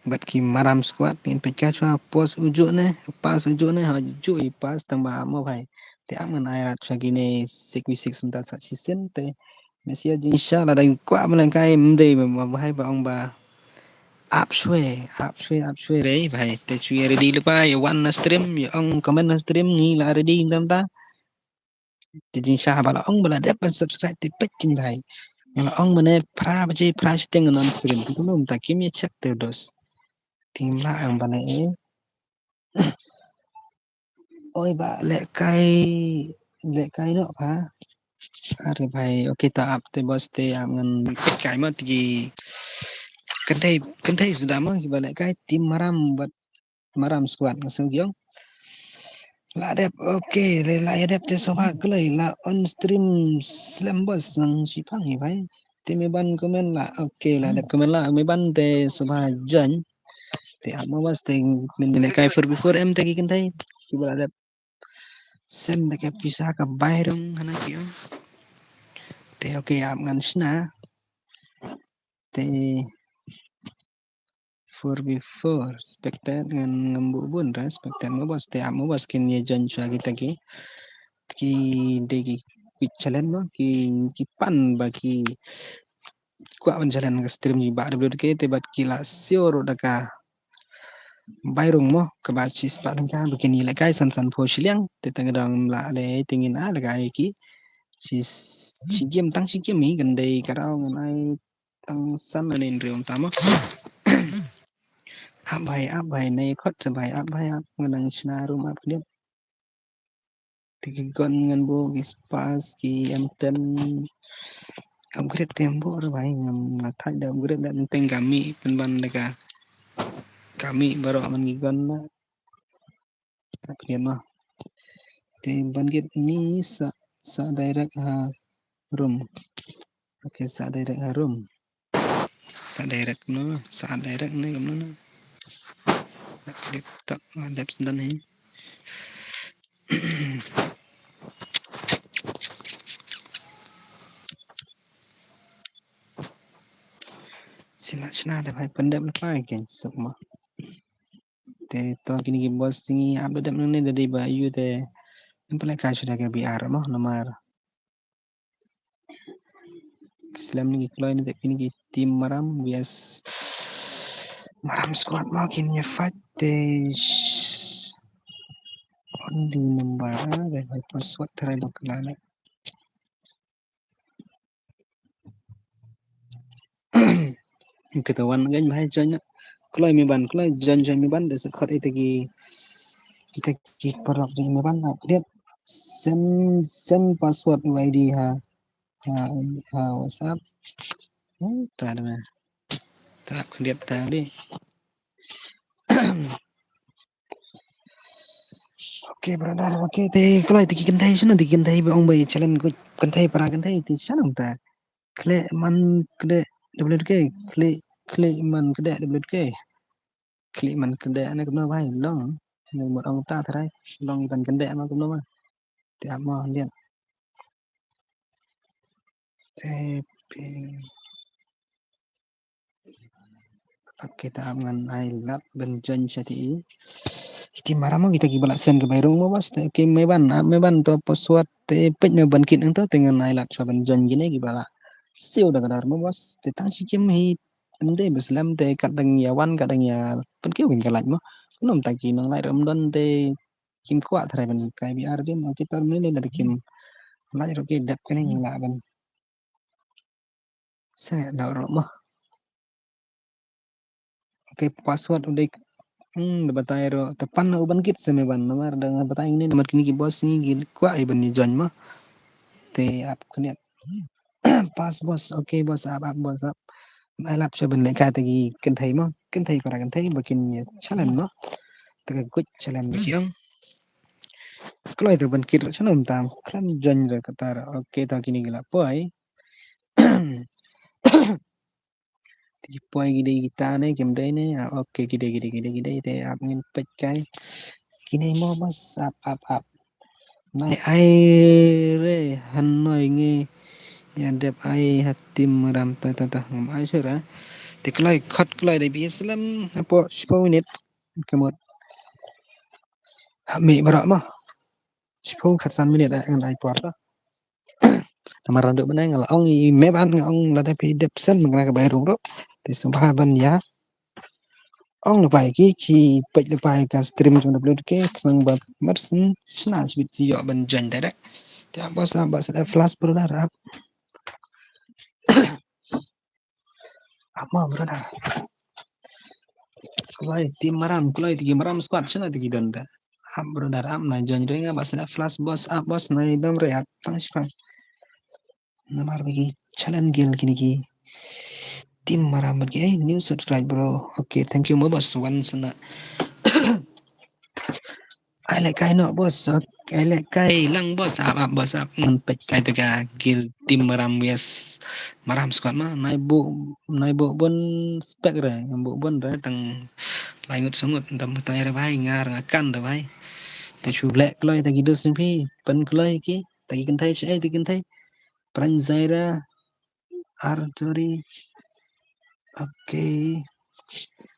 Bad ki maram squad ngin peit ka chwa post ujuh ne, pass ujuh ne, ha ujuh i pass tang ba amo bhai. Te am ngan ai rat chwa kine six v six mynta sa shisien te. Messi jingsha la dang kwah ba lehkai mdei ba bhai ba ong ba. Ap shwe, ap shwe, ap shwe re bhai. Te chu ya ready lypa, ya wan na stream, ya ong comment na stream, ngi la ready ngam ta. Te jingsha ba la ong ba la dep ban subscribe te peit kin bhai. Nga la ong mane phra baje phra shiteng ngan on stream. Te kumno mynta kim ya check te dos. Te ngim lah ong ba ne eh. Oi ba lehkai lehkai noh pha. Are bhai, okay ta ap te bos te ap ngan peit kai ma te ki kynthei kynthei suda ma ki ba lehkai tim maram bad maram squad nga sngewgiong. La dep, okay, le la ya dep te soba kloi la on stream slem bos nang shipang hi bhai. Te me ban comment la, okay, la dep comment la, me ban te soba join. Te amo bas te men lehkai four v four em te ki kynthei. Ki ba la dep send te ka pisa ka bai rung hana ki ong. Te okay ap ngan shna. Te four v four spectate ngan ngam bu bun ra spectate mo bas te ap mo bas kin ye join chwa kita ki ki de ki ki challenge mo ki ki pan ba ki kwah ban challenge ka stream ni ba de ke te bad ki la sio ro da ka bai rung mo ka ba chi spah lengka ba kin ye lehkai san san pho shiliang te tang dang la le te ngin a lehkai ki chi chi game tang chi game hi kan dei ka rau ngan ai tang san na nin rium tamo. Ap bhai, ap bhai, nei khot sa bhai, ap bhai, ap ngan nang shna rum ap khliat. Te ki gun ngan buh ki spas ki M ten. Upgrade te em buh re bhai, ngam la thait da upgrade da, teng kami pynban da ka. Kami baroh man ki gun na. Upgrade ma. Te ban kit ni sa, sa direct ha room. Okay, sa direct ha room. Sa direct no, sa direct ne kumno no. Laptop, laptop sendal ni. Sila shna da bhai, pyndep lypa ken suk ma. Te to kini ki boss, kini ap da dep nangne da dei ba ïoh te. Ym pynleh kai shuh da ka B R mo, namar slem ni ki kloi ni te kini ki team Maram, yes. Maram squad mo kin ïa fight te. Only number, ah, da bai password trai bakla ne. Kita wan gan bhai join na. Kloi mi ban, kloi join, join mi ban, da sa khot ita ki, kita ki paralok join mi ban na. Lihat send, send password U I D ha, ha, ha WhatsApp. Hmm, ta da ma. Ta khliat ta di. Okay brother, okay, te kloi te ki kynthei shano, te ki kynthei ba ong ba challenge ko kynthei para kynthei te shano ta. Khleh man kdeh W K, khleh, khleh man kdeh W K. Khleh man kdeh ne kumno bhai long. Ngi mut ong ta tharai long iban kdeh ma kumno ma. Te ap ma lian. Te pin. Okay, ta ap ngan ai lad ban join sha te i. Ki team Maram mo kita ki ba la send ka bai rung mo boss. Te okay, me ban, ah, me ban to password te peit me ban kit nang to te ngan ai lad sha ban join kine ki ba la siew da ka dar mo boss. Te tang shi kim hi. Em dei ba slem te kat dang ïa wan kat dang ïa pynkiew kin ka lait mo. Kum ta ki nang lait rum don te kim kwah tharai ban kai B R dim. Okay, tar mene da kim lait ro ki dep kane ngi la ban. Sa da ro mo. Okay, password u dei. Hmm, da batai ro. Te pan u ban kit sa me ban namar da nga batai ngi namar kini ki boss ngi ki kwah i ban ni join mo. Te ap khniat. Pass boss. Okay boss, ap, ap boss, ap. Ai lap sha ban leh kai te ki kynthei mo. Kynthei para kynthei ba kin ïa challenge mo. Te ka good challenge ba ki ong. Kloi te ban kit ro shano tam. Khlem join ro kata ro. Okay, ta kini ki la poi. Te ki poi ki dei kita ne, kim dei ne. Ah, okay, ki dei, ki dei, ki dei, ki dei. Te ap ngin peit kai. Kine mo boss, ap, ap, ap. Nai ai re, hanoi ngi ïa dep ai ha team Maram ta, ta, ta. Ngam ai shuh ra. Te kloi khot kloi dei bi slem hapoh shiphew minit. Ka mut. Ha mi baroh mo. Shiphew khatsan minit, eh, ngan ai por to. Namar randu bneng la ong i me ban nga ong lada phi dep send ma nga ka bai rung ruh. Te sngewbha ban ïa ong lypa ïa ki, ki peit lypa ïa ka stream jong W K khnang ba mersen shna shibit ki ïoh ban join direct. Te ap boss, ap ba sa da flash brother, ap. Ap ma brother. Kloi team Maram, kloi te ki Maram squad shano te ki don te. Ap brother, ap na join ring, ap ba sa da flash boss, ap boss na i dom re, ap tang shipang. Namar ba ki challenge gel kini ki team Maram ba ki, eh, new subscribe bro. Okay, thank you mo boss, wan sana. Ai leh kai noh boss, okay, ai leh kai lang boss, ap, ap boss, ap ngan peit kai te ka gel team Maram, yes. Maram squad ma, nai buh, nai buh bun spec re, ngan buh bun re, tang lai ngut sangut, dam tai re bhai, ngar nga kan re bhai. Te shu leh kloi te ki dus phi, pen kloi ki, te ki kynthei shi, eh, te ki kynthei. Pran Zaira, Arturi. Okay.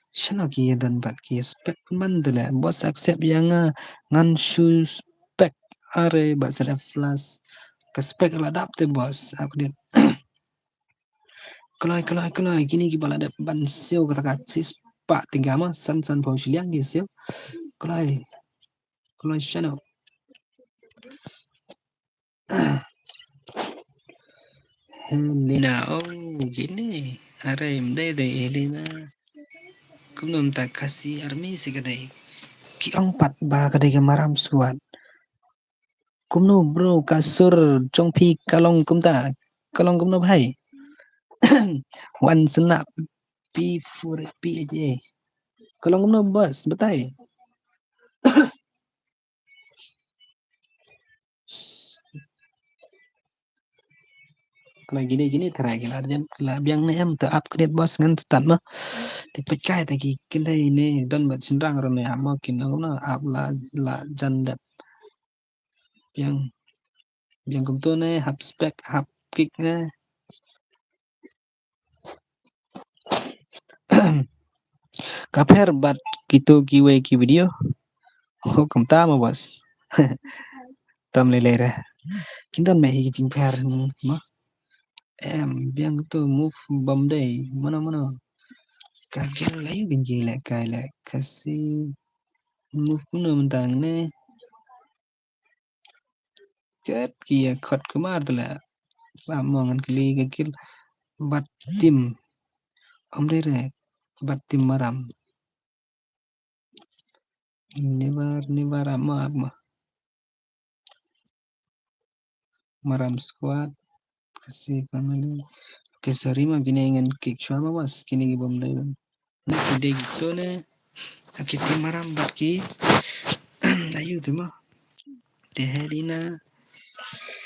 Shano ki ïa don bad ki spec man de le. Boss accept ïa nga ngan shu spec are bad sa da flash. Ka spec la dap te boss. Update. Kloi, kloi, kloi. Kini ki ba la dep ban siew kata ka sis pa tiga ma. San, san pau shiliang ki siew. Kloi. Kloi shano. Helena, oh, kine. Are, ym dei dei, eh, dei na. Kumno mynta Khasi Army si ka dei. Ki ong pat ba ka dei ka Maram Squad. Kumno bro, ka sur jong phi ka long kumta. Ka long kumno bhai? Wan sna P four P H A. Ka long kumno boss, batai. Kane kine kine tharai ki la jan, ki la biang ne em, te ap kret boss, ngan start ma. Te peit kai te ki kine ne don bad shynrang ruh ne, ap ma, kin ong na ap la, la jan dep. Biang, biang kumto ne, hap spec, hap kick ne. Ka pher bad kito kiwei ki video. Ho, kumta ma boss. Tam lei lei re. Kin don me hi ki jingpher ni ma. Em, biang to move bam dei. Mano mano. Ka kin la yu kin ji le kai le. Khasi move kumno mynta ne. Ket ki ïa khot kumar te la. Ba mo ngan kylli ka kill. Bad team. Ym dei re. Bad team Maram. Never, never, ap ma, ap ma. Maram Squad. Khasi family. Okay, sorry ma, kine ngan kick shuwa ma boss. Kine ki bym dei. Na ki dei kito ne. Ki team Maram bad ki. Ayu te ma. Te hedi na.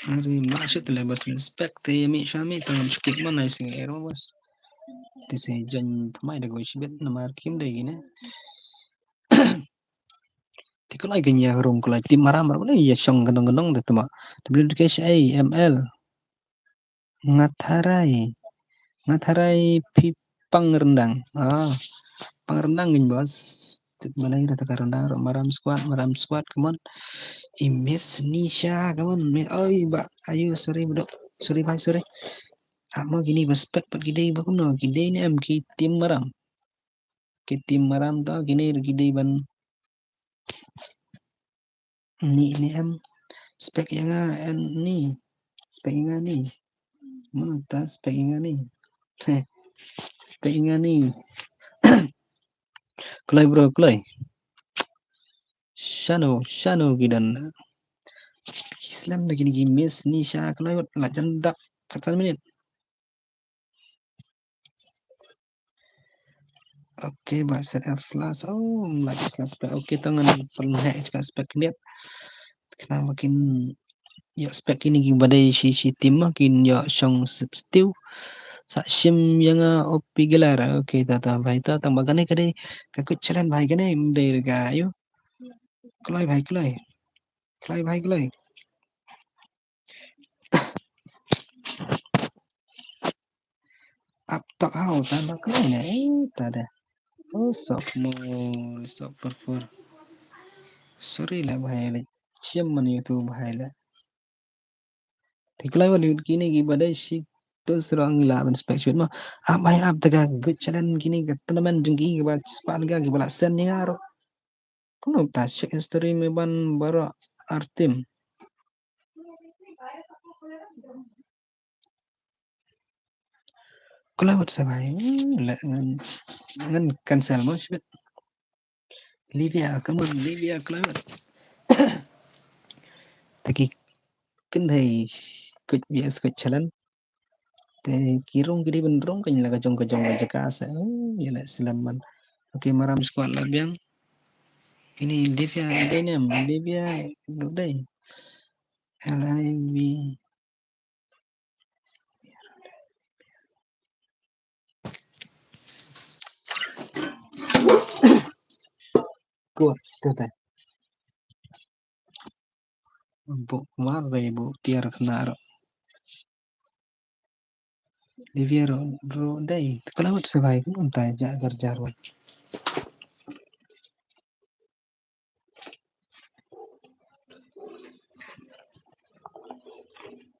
Are, ma shu te le boss, respect te mi shuwa mi, tang am skip ma, nice ngi ero boss. Te se jan tmai da go shibit namar kim dei kine. Te kulai kane ïa rung kulai team Maram Maram ne ïa shong gendong gendong te tma. W K H A M L. Nga tharai. Nga tharai phi pang rendang. Ah. Pang rendang ngin boss. Tip balai ra taka rendang ro Maram Squad, Maram Squad, come on. I miss Nisha, come on. Mi-, oi ba, ayu, sorry bro. Sorry bhai, sorry. Ap ma, kine ba spec pat ki dei ba kumno, ki dei ne em ki team Maram. Ki team Maram to, kine ki dei ban Ni, ni em. Spec ïa nga, em, ni. Spec ïa nga ni. Mano ta spec ïa nga ni? Spec ïa nga ni. Kloi bro, kloi. Shano, shano ki don. Ki slem da kine ki miss Nisha, kloi wat la jan dak. Katsan minit. Okay, ba set F plus. Oh, like class spec. Okay, to ngan pynheh class spec niat. Khnang ba kin ïoh spec kine ki ba dei shi shi team ma kin ïoh shong substitute. Sa shim ïa nga O P Galar. Okay, ta ta bhai ta tang ba kane ka dei ka kwit challenge bhai kane ym dei ka ïoh. Kloi bhai kloi. Kloi bhai kloi. Ap tok hau ta ba kloi ne, eh, ta da. Oh, sok mo, sok purpur. Sorry la bhai la. Chiam man YouTube bhai la. Te kloi wa liut kine ki ba dei shi to srong la ban spec shoot mo. Ap bhai ap ta ka good challenge kine ka tournament jong ki ba spah ka ki ba la send ni nga ro. Kumno ta check history me ban baroh ar team. Kloi wat sa bhai, hmm, le ngan, ngan cancel mo shibit. Livia, come on, Livia, kloi wat. Ta ki kynthei kwit B S kwit challenge. Te ki rung ki dei ban rung kan la ka jong ka jong ka jaka sa. Hmm, ïa la slem man. Okay, Maram squad la biang. Ini Livia dei ne em, Livia dei. L I V. Ko, ko tai. Bok mar dei bok tiar kena ro. Livia ro, ro dei. Kalau sa bhai ko tai ja gar jar wan.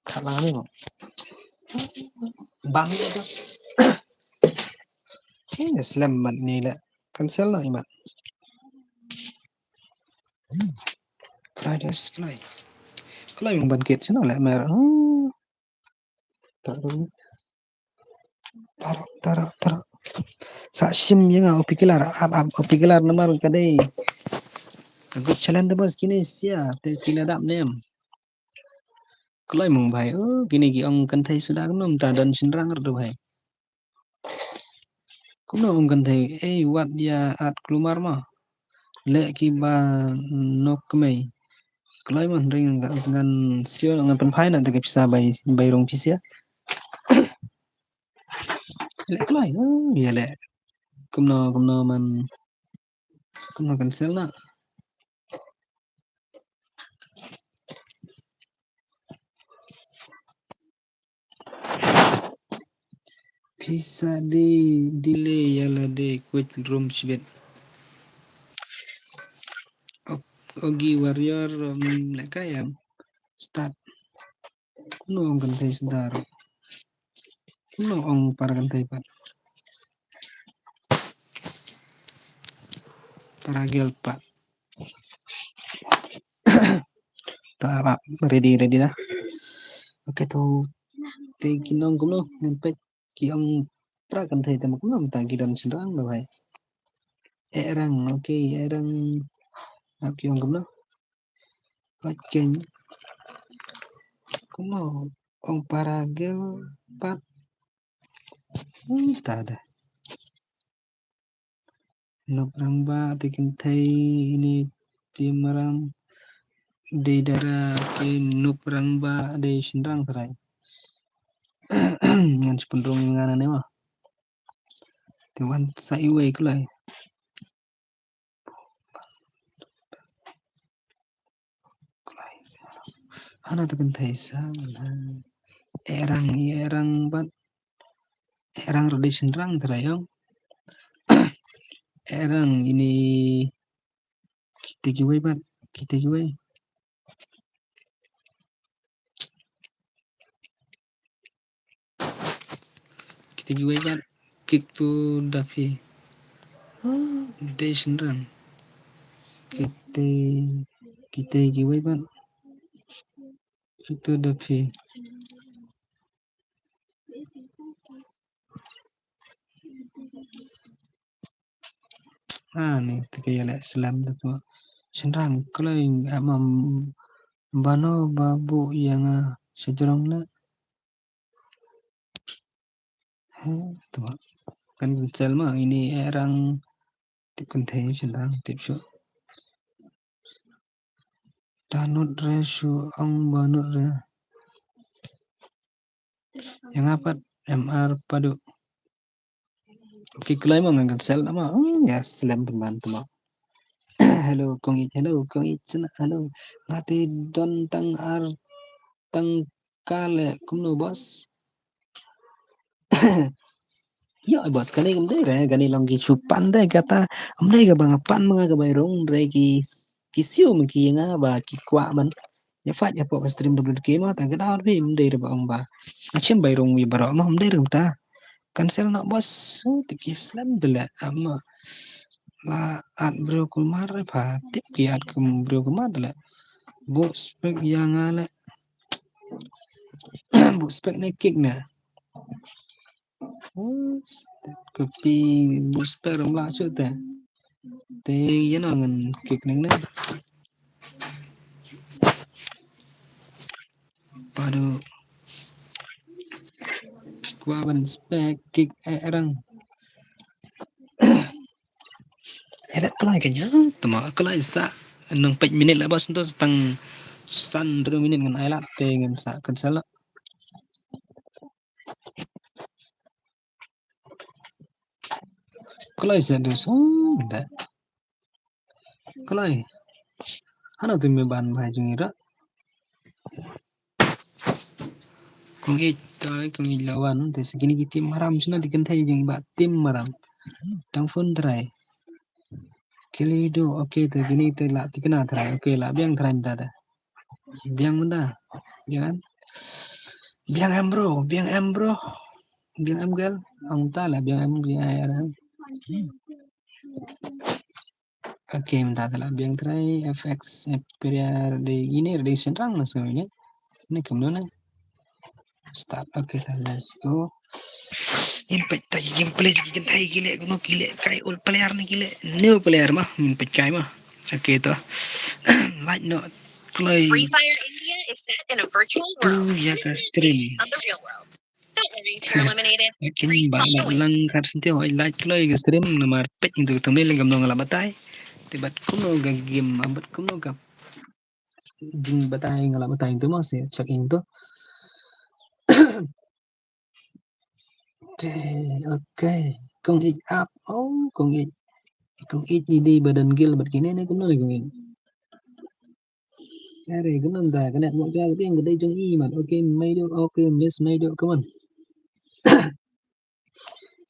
Khala ni mo. Bang ni tu. Ini slem mat ni le. Cancel lah imat. Khlai das khlai. Khlai mung ban kit sino le mer. Oh. Tak tu. Tara, tara, tara. Sa shim ïa nga u painkiller, ap, ap, u painkiller namar ka dei. Ka gut challenge de boss kine sia, te ki la dap ne em. Kloi mong bhai, oh, kine ki ong kynthei suda kumno mynta don shynrang ruh de bhai. Kumno ong kynthei, ei, wat ïa at kulmar ma. Leh kiba nok kmei. Kloi ma hynrei ngan, ngan siew, ngan pynphai na te ka pisa bai, bai rung pisa. Leh kloi, oh, ïa leh. Kumno, kumno man. Kumno cancel na. Pisa di delay ïa lade kwet rum shibit. Ok, Ogi Warrior, um, leh ka ïa start. Kumno ong kynthei sdar. Kumno ong para kynthei pat. Para gel pat. Ta ba ready, ready dah. Okay, to te ki nong kumno ngan peit ki ong para kynthei te ma kumno mynta ki don shynrang da bhai. Eh rang, okay, eh rang. Ap ki ong kumno. Pat keng. Kumno ong para gel pat. Hmm, ta da. Nuk Rangbah te kynthei ini Tim Maram. Dei dara te Nuk Rangbah dei shynrang trai. Ngan shu pynrung ngan ane ma. Te wan sa iwei kulai. Hana te kynthei sa la. Erang, erang bad. Erang ruh dei shynrang trai ong. Erang ini kita kiwei bad. Kita kiwei. Kita kiwei bad kick to Duffy. Oh, dei shynrang. Kita, kita kiwei bad kick to Duffy. Ah, ni te ka ïa leh slem da tu. Shynrang kloi amam bano babu ïa nga shajrong leh. He, tu. Kan cancel ma ini erang tip kynthei shynrang tip shu. Tanut re shu ong banut re. Ïa nga pat M R Padu. Okay, kloi ma ngan cancel nama. Oh, ya, slem pynban tu ma. Hello, kong ich, hello, kong ich, sena, hello. Nga te don tang ar, tang kale, kumno boss? Yo, boss, kane kam dei re, kane long ki shu pan de kata, am dei ka ba nga pan ma nga ka bai rung re ki, ki siew ma ki nga ba ki kwah man. Ïa fat ïa pok ka stream W K ma ta ka daw phi, am dei re ba ong ba. Nga shim bai rung wi baroh ma, am dei re ta. Cancel noh boss. Oh, tip ki slem de le, ama. La at briew kulmar re pha, tip ki at kum briew kulmar de le. Bu spek ïa nga le. Bu spek ne kick ne. Copy bu spek ram la chu te. Te ïa no ngan kick nang ne. Padu. Kwa ban spek kick eh rang. Edat kloi kanya, tama kloi sa nang pet minit lah bas tu tang san dua minit ngan ai lah te ngan sa cancel lah. Kloi sa du song da. Kloi. Hana tu me ban bai jung ira. Kong ich tai kong ich lawan te segini ki tim maram sina di kentai jung ba tim maram. Tang phone trai. Kili do, okay, te gini te la tikna trai, okay, la biang trai mynta te. Biang mynta, biang em? Biang em bro, biang em bro. Biang em gel, ang ta la biang em, biang em. Okay, mynta te la biang trai, F X, F P R, di gini, di sentrang na sini. Ni kumno na. Start. Okay, ta, let's go. Ngin peit ta ki gameplay ki kynthei ki leh kumno, ki leh kai old player ne ki leh new player mo. Ngin peit kai mo. Okay, to. Like noh kloi. Free Fire India is set in a virtual world. Tu ïa ka stream. Of the real world. Don't worry, you're eliminated. Kin ba la lang kar sentiw, ai like kloi ka stream namar peit ngi tu ka thumbnail ngam nong la batai. Te bad kumno ka game, bad kumno ka jing batai nga la batai tu mo, se check in tu. Te, okay. Kong ich up. Oh, kong ich. Kong ich i dei ba don guild bad kine ne kumno ne kong ich. Are, kumno da kane mo ka dei jong i man. Okay, Maido, okay, Miss Maido, come on.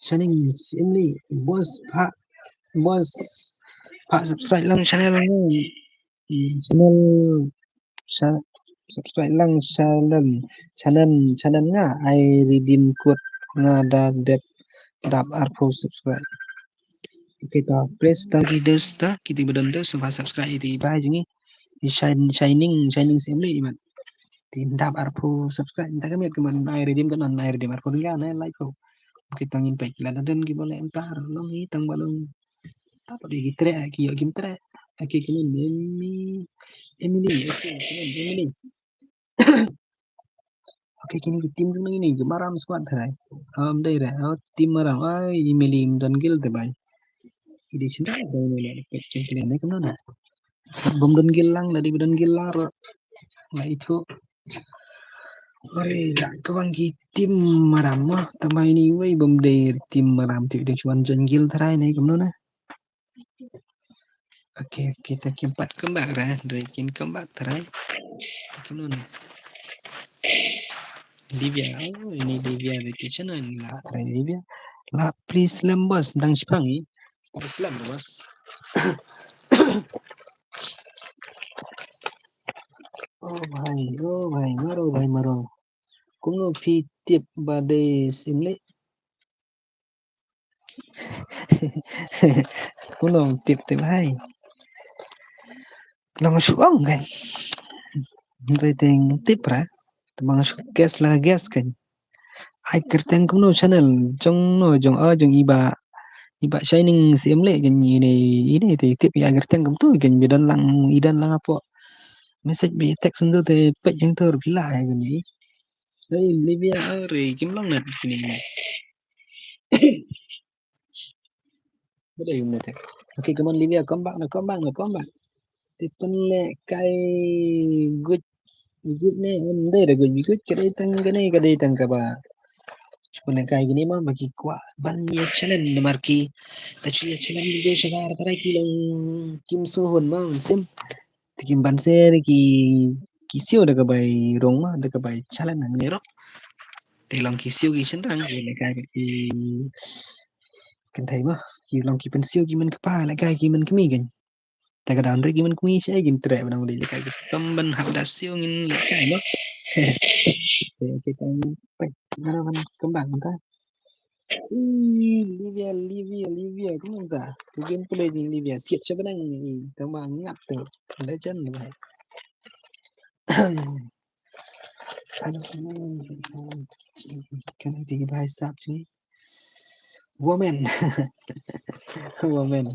Shining Emily, boss, pha, boss, pha subscribe lang channel lang. Channel, cha-, subscribe lang channel, channel, channel nga, ai redeem code nga da dep dap arphew subscribe. Okay, ta press ta ki dos ta, ki ti ba don dos, pha subscribe ïa ti ba jong i. I Shine-, Shining, Shining Emily i man. Ti dap arphew subscribe, ta ka miet ka man, ai redeem ka non, ai redeem arphew tynga, ai like ko. Okay, tang ngin peit lada don ki ba leh entar long hi tang ba long. Ta pat ki treh ki ïoh kim treh. Okay, kumno Emily, Emily, okay, kumno Emily. Okay, kine ki team kumno kine ki Maram squad tharai. Am dei re, oh, team Maram. Ai, Emily ym don guild te bai. Ki dei shisha bai ne, ne, ne, kumno na. Bym don guild lang, lada ba don guild lang ruh. Nga ithuh. Ore, la ka bang ki team Maram mo. Tang ba ini wei bym dei team Maram te dei shuwa jon guild tharai ne kumno na. Okay, okay, ta kim pat comeback ra, dei kin comeback tharai. Kumno na. Livia, oh, ini Livia dei ki channel la tharai Livia. La please lem boss dang shipang i. Islam bos. Oh bhai, oh bhai, maro bhai maro. Kumno phi tip ba dei Simli? Kumno tip tip bhai. Long shu ong kan. Dei teng tip ra. Tang shu guess la guess kan. Ai kyrteng kumno channel jong no jong o jong i Bah, i Bah Shining Syiemlieh kan, ine ine te tip i ai kyrteng kumto kan, i don lang, i don lang hapoh message, ba text nto te peit jong to reply kan i. Hei Livia, are kim long na kine. Ba dei kumne te. Okay, come on Livia, come back na, come back na, come back. Te pynlehkai guj, guj ne, em, dei da guj, guj ka dei tang kane, ka dei tang kaba. Shu pynlehkai kine ma ba ki kwah ban ïa challenge namar ki, ta shu ïa challenge video shabar tara ki long kim sngewhun ma, sim. Te kim banse ki, ki siew da ka bai rong ma, da ka bai challenge hangne ruh. Te long ki siew ki shynrang ki lehkai ki kynthei ma, ki long ki pynsiew ki mynkpa lehkai ki mynkmie kan. Te ka dang ri ki mynkmie shi ai kin treh ba dang dei lehkai ki stom ban hap da siew ngin lehkai ma. Te kita pek ngara ban kembang ta. Ih, Livia, Livia, Livia, kumno ta? Ka gameplay jong Livia siat sha ba dang, ih, tang ba ngap te. Legend ni bhai. Aduh, kan ti bhai sap ji. Woman. Woman.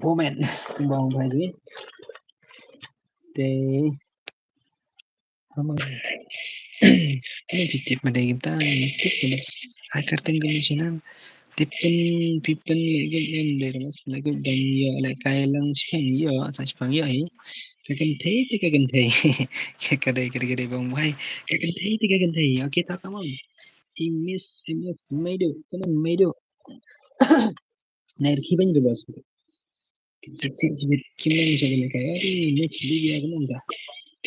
Woman. Bong bhai ji. Te Amang. Ni tip ma dei kita, tip ma dei. Ai kyrteng ka mission. Tip pyn, pip pyn lagi em dei mas lagi dang ïa lehkai lang shipang ïa, sa shipang ïa hi. Ka kynthei te ka kynthei. Ka dei, ka dei, ka dei bong bhai. Ka kynthei te ka kynthei. Okay, ta tamam. I miss, I miss. Maidu, come on, Maidu. Nair ki bang tu bos. Sip sip sip kim nang sa kena kaya. Ari next video ka nang dah.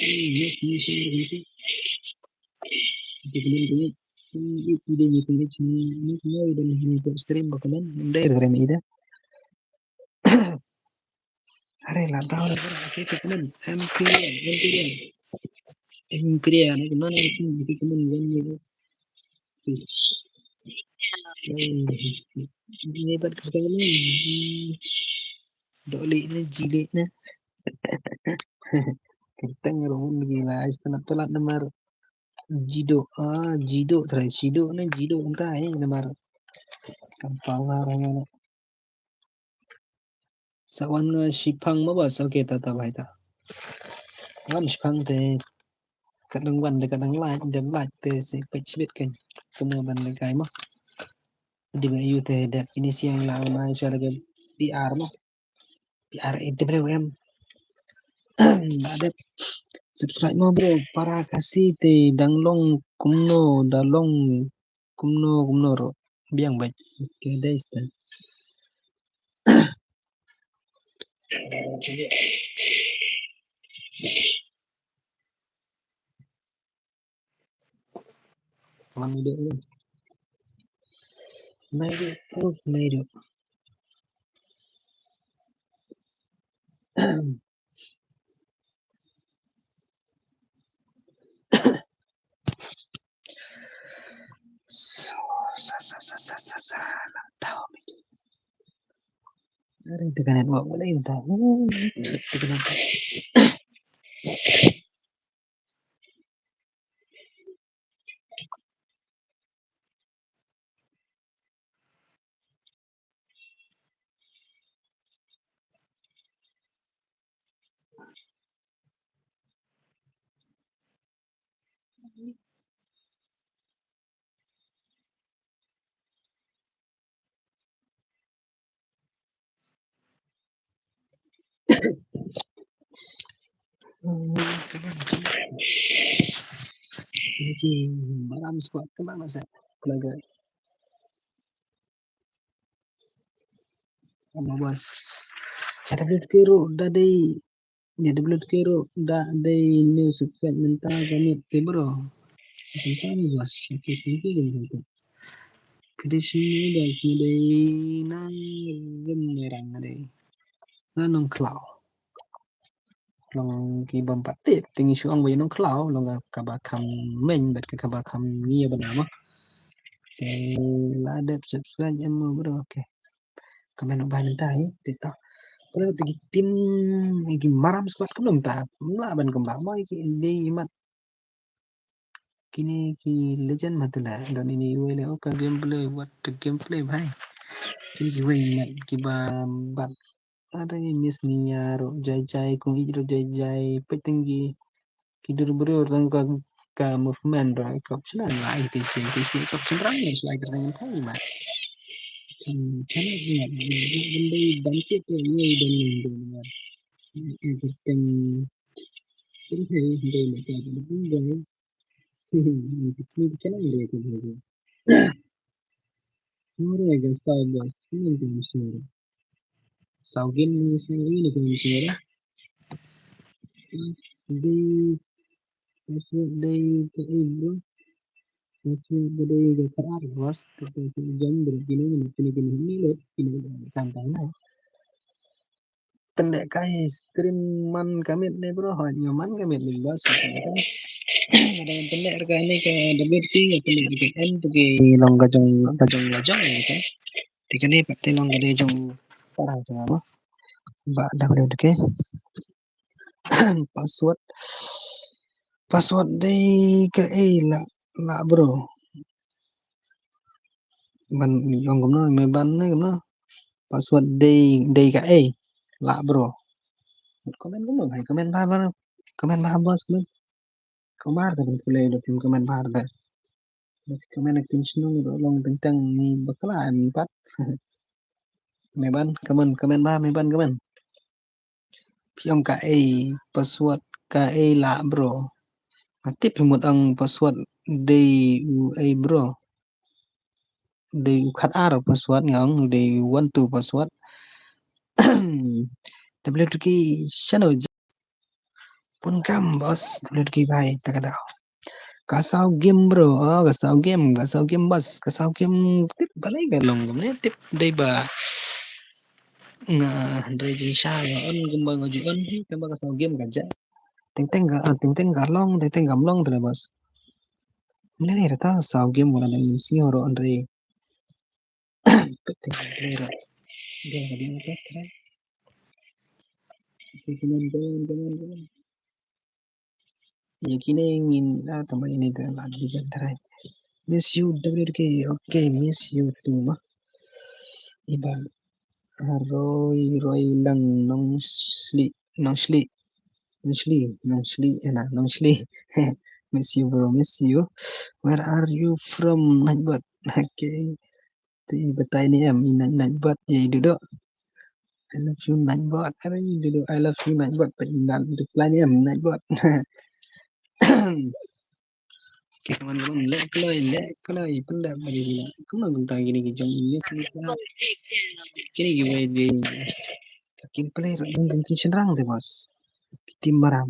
Ari next next video ka nang. Kita kena kena. Ini video ni kena sini. Ini kena udah ni buat stream bakalan. Udah ya kena ida. Are la daw la daw. Okay, kita kena. Empyrean, Empyrean. Empyrean ni kena ni sini. Kita kena yang ni. Ini bat kyrteng ni. Dok leh ne, jileh ne. Kyrteng ruh mun gila, ai sngewtynnat palat namar. Jido, ah, Jido, trai Jido ne Jido mynta, eh, namar kam pang ha nga. Sa wan nga shipang ma bas, okay, ta ta bhai ta. Sa wan shipang te, kat dang wan de, kat dang live, dang live te se peit shibit kan. Kumno ban lehkai ma. Dei ba ïoh te dep ini siang lang mai sha lagi P R ma. P R A W M. Ba dep subscribe ma bro, para Khasi te dang long kumno, da long kumno kumno ruh. Biang bad. Okay, dei sta. Mana dia ni? Mana dia? Oh, mana dia? So, sa, sa, sa, sa, sa, sa, la tau mi. Ada internet buat boleh entah. Hmm, internet. Maram squad, come on, what's that? Come on, guys. Ama bas. Ada duit kero, da dei Ïa, da blut kero da dei new subscribe mynta ka miet te bro. Mynta ni bas, okay, thank you, thank you. Phi dei sini da sini dei na rem merang dei. Na Nongkhlaw. Long ki bym pat tip, te ngi shu ong ba ïa Nongkhlaw, long ka kaba kham meng, bad ka kaba kham ngi ïa bana ma. Te la dep subscribe em bro, okay. Comment ba mynta hi TikTok. Kalau kita ki tim ki maram squad kumno mynta. Mla ban kumba mai ki dei mat. Kini ki legend ma tu la. Don ini wei le, oh, ka gameplay, what the gameplay bhai. Kini ki wei mat ki ba bat. Ada ni miss ni ya ro jai jai, kung i ro jai jai, peting ki. Ki dur briew tang ka, ka movement ruh i kop shnong la i te se, te se i kop shnong ruh i kop shnong ruh i thai ma. Kan, kan i ngat, i ngat, i ngat, i ngat, i ngat. I kop shnong ruh i thai, i thai ma ka, i thai. I kop shnong ruh i thai. Sure, I guess I guess. Sure, sure. Saw game ni sini ni kan sini. Dei, password dei ka email. Password dei ka kar was, tu tu tu jam dei kini ni kini kini ni le kini kan tang na. Pendek kai stream man kamit ni bro, ha nyo man kamit ni bas. Ada yang pendek rega ni ke W T, yang pendek rega N tu ke long ka jong, ka jong la jong ni kan. Te kane pat te long ka dei jong para jong ama. Ba W T K. Password. Password dei ka ei la, la bro. Ban ong kumno, me ban ne kumno. Password dei, dei ka ei la bro. Comment kumno bhai, comment ba, ba, comment ba boss, comment. Kumar ka dei pule da pim comment ba da. Comment ek tin shnong da long teng teng ni bakla ni pat. Me ban comment, comment ba, me ban comment. Phi ong ka ei password ka ei la bro. Nga tip phi mut ong password dei u ei bro. Dei u khat ar password nga ong dei one two password. W T K channel. Pun kam boss, W T K bhai, ta ka daw. Ka saw game bro, oh, ka saw game, ka saw game boss, ka saw game tip balei ka long kumne tip dei ba nga dei jingsha nga on kumba nga ju on hi tang ba ka saw game ka ja. Teng teng ka, ah, teng teng ka long, teng teng kam long tang boss. Mene ne rata saw game wala na M C oro on dei. Teng teng ka long. Dia ka dia ka try. Come on, come on, come on, come on. Ïa kine ngin, ah, tang ba ine te la di kan trai. Miss you, W K. Okay, miss you too, ma. Iba. Roi, Roi Lang Nongshli, Nongshli, Nongshli, Nongshli, ena, Nongshli. Miss you, bro, miss you. Where are you from, Nightbot? Okay. Te batai ne em, i Night, Nightbot, ïa i Dudu. I love you, Nightbot. Are i Dudu, I love you, Nightbot. Te i Night, reply ne em, Nightbot. Ki kaman kaman leh kloi, leh kloi, pyndep lagi gila. Kumno kumta kine ki jong English ni ka. Kine ki wei dei. Kin play ruh dang ki shynrang te, boss. Team Maram.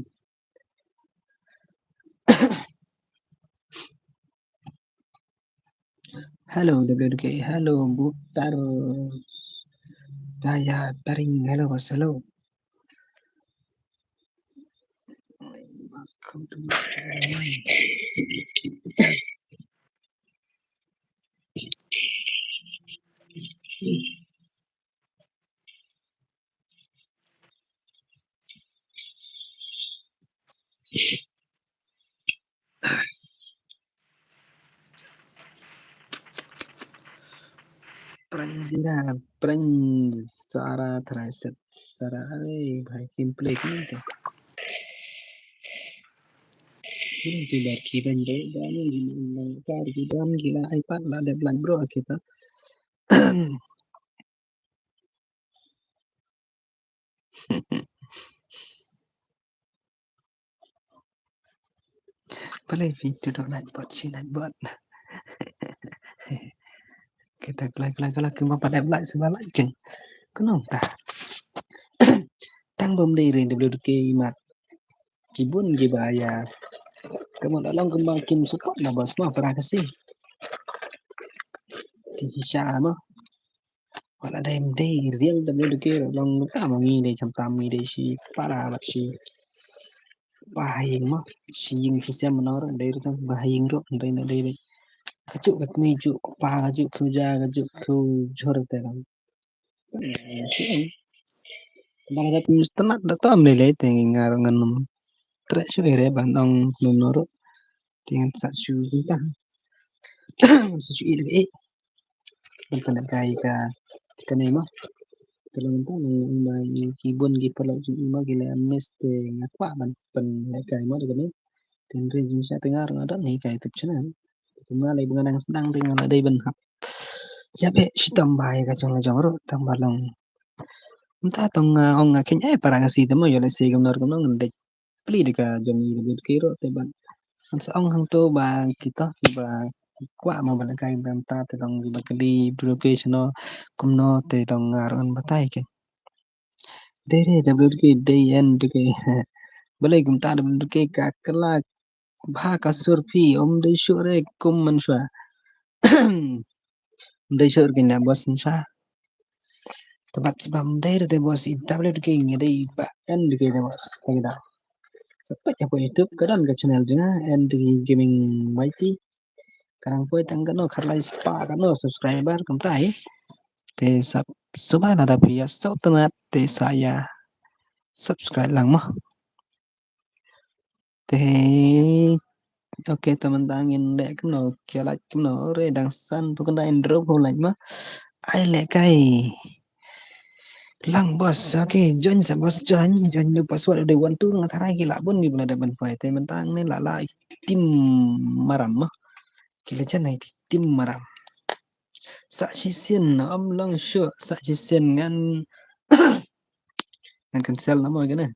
Hello, W K. Hello, Butar. Daya Taring. Hello, boss. Hello. Welcome to my channel. Pranjira, Pranj, Sara, Thraset, Sara, ai, bhai, kim play kine te. Kine ki bar ki ban de, dan ni, kine ki bar ki ban, ki la iPad la dep lan bro kita. Balei phi tu dok Nightbot, shi Nightbot. Kita kelai, kelai, kelai, kumba pat dep lait, seba lait jeng. Kumno ta. Tang bym dei re W K mat. Ki bun kiba ïa. Kumno la long kumba kim support na bas ma para Khasi. Ki shisha ma. Wat la dei ym dei real W K ruh long ta ma ngi dei khamtam ngi dei shi para bad shi ba ha ïing ma. Shi ïing shi sem ma nor dei ruh tang ba ha ïing ruh dei na dei dei. Kajuh ka kmie juh ka pa kajuh ka ja kajuh ka jhur te long. Ba la dei mistnat da tom lei lei te ngi nga ruh ngan ym treh shuh ïa re ban ong kumno ruh. Te ngan sa shu kumta. Sa shu ïa lei. Ban pynlehkai ka, kane mo. Te long mynta ngan ong ba ki bun ki paralok jong i mo ki la miss te nga kwah ban pynlehkai mo da kane. Te hynrei jingshisha te nga ruh nga don hi ka YouTube channel. Te kumno lei ba nga dang sdang te nga la dei ban hap ïa beh shitom ba ïa ka jong la jong ruh tang ba long. Mynta tang nga ong nga khein ai para Khasi te mo ïoh lehse kumno kumno ngan dei. Plie da ka jong i da bit ki ruh te ban. Ngan sa ong hangto ba kita kiba kwah mo ban kai ban ta te dang kiba kali bro ke sno kumno te dang ngar ngan batai ke. Dei re da bit ki dei en de ke. Balei kumta da bit ki ka kala bha ka sur phi um dei shuh re kum man shwa. Ym dei shuh re kine boss mynta. Te bad sbam dei re te boss i W K ngi dei ba en de ke boss. Te da. Sa peit hapoh YouTube ka don ka channel jong nga en de ke Gaming Mighty. Ka dang poi tang kano khatlai spah kano subscriber kumta hi. Te sap suba lada phi ïa sngewtynnat te sa ïa subscribe lang mo. Te, okay, te mynta ngin leh kumno, ki leh kumno, re dang san phew khyndai ndrop phew leh ma. Ai lehkai. Lang boss, okay, join sa boss, join, join the password, de one two nga tharai ki lah bun ki ba la dep ban poi. Te mynta ngi la lah team Maram ma. Ki la jan ai team Maram. Sa shisien ym long shuh, sa shisien ngan ngan cancel na mo kane.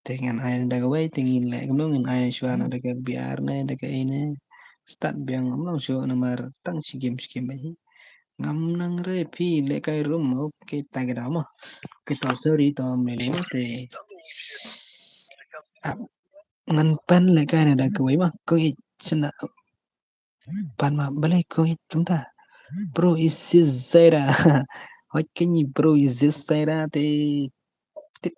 Te ngan ai da kawei te ngin leh kumno ngan ai shuwa na da ka B R ne da ka ei ne. Start biang ym long shuh namar tang shi game shi game ba hi. Ngam nang re phi lehkai rum. Okay ta ka da mo. Okay ta sorry ta me le mo te. Ah, ngan pan lehkai na da kawei mo. Ko i chana Pan ma balei ko i tumta. Bro is Zaira. Hoi kini bro is Zaira te tip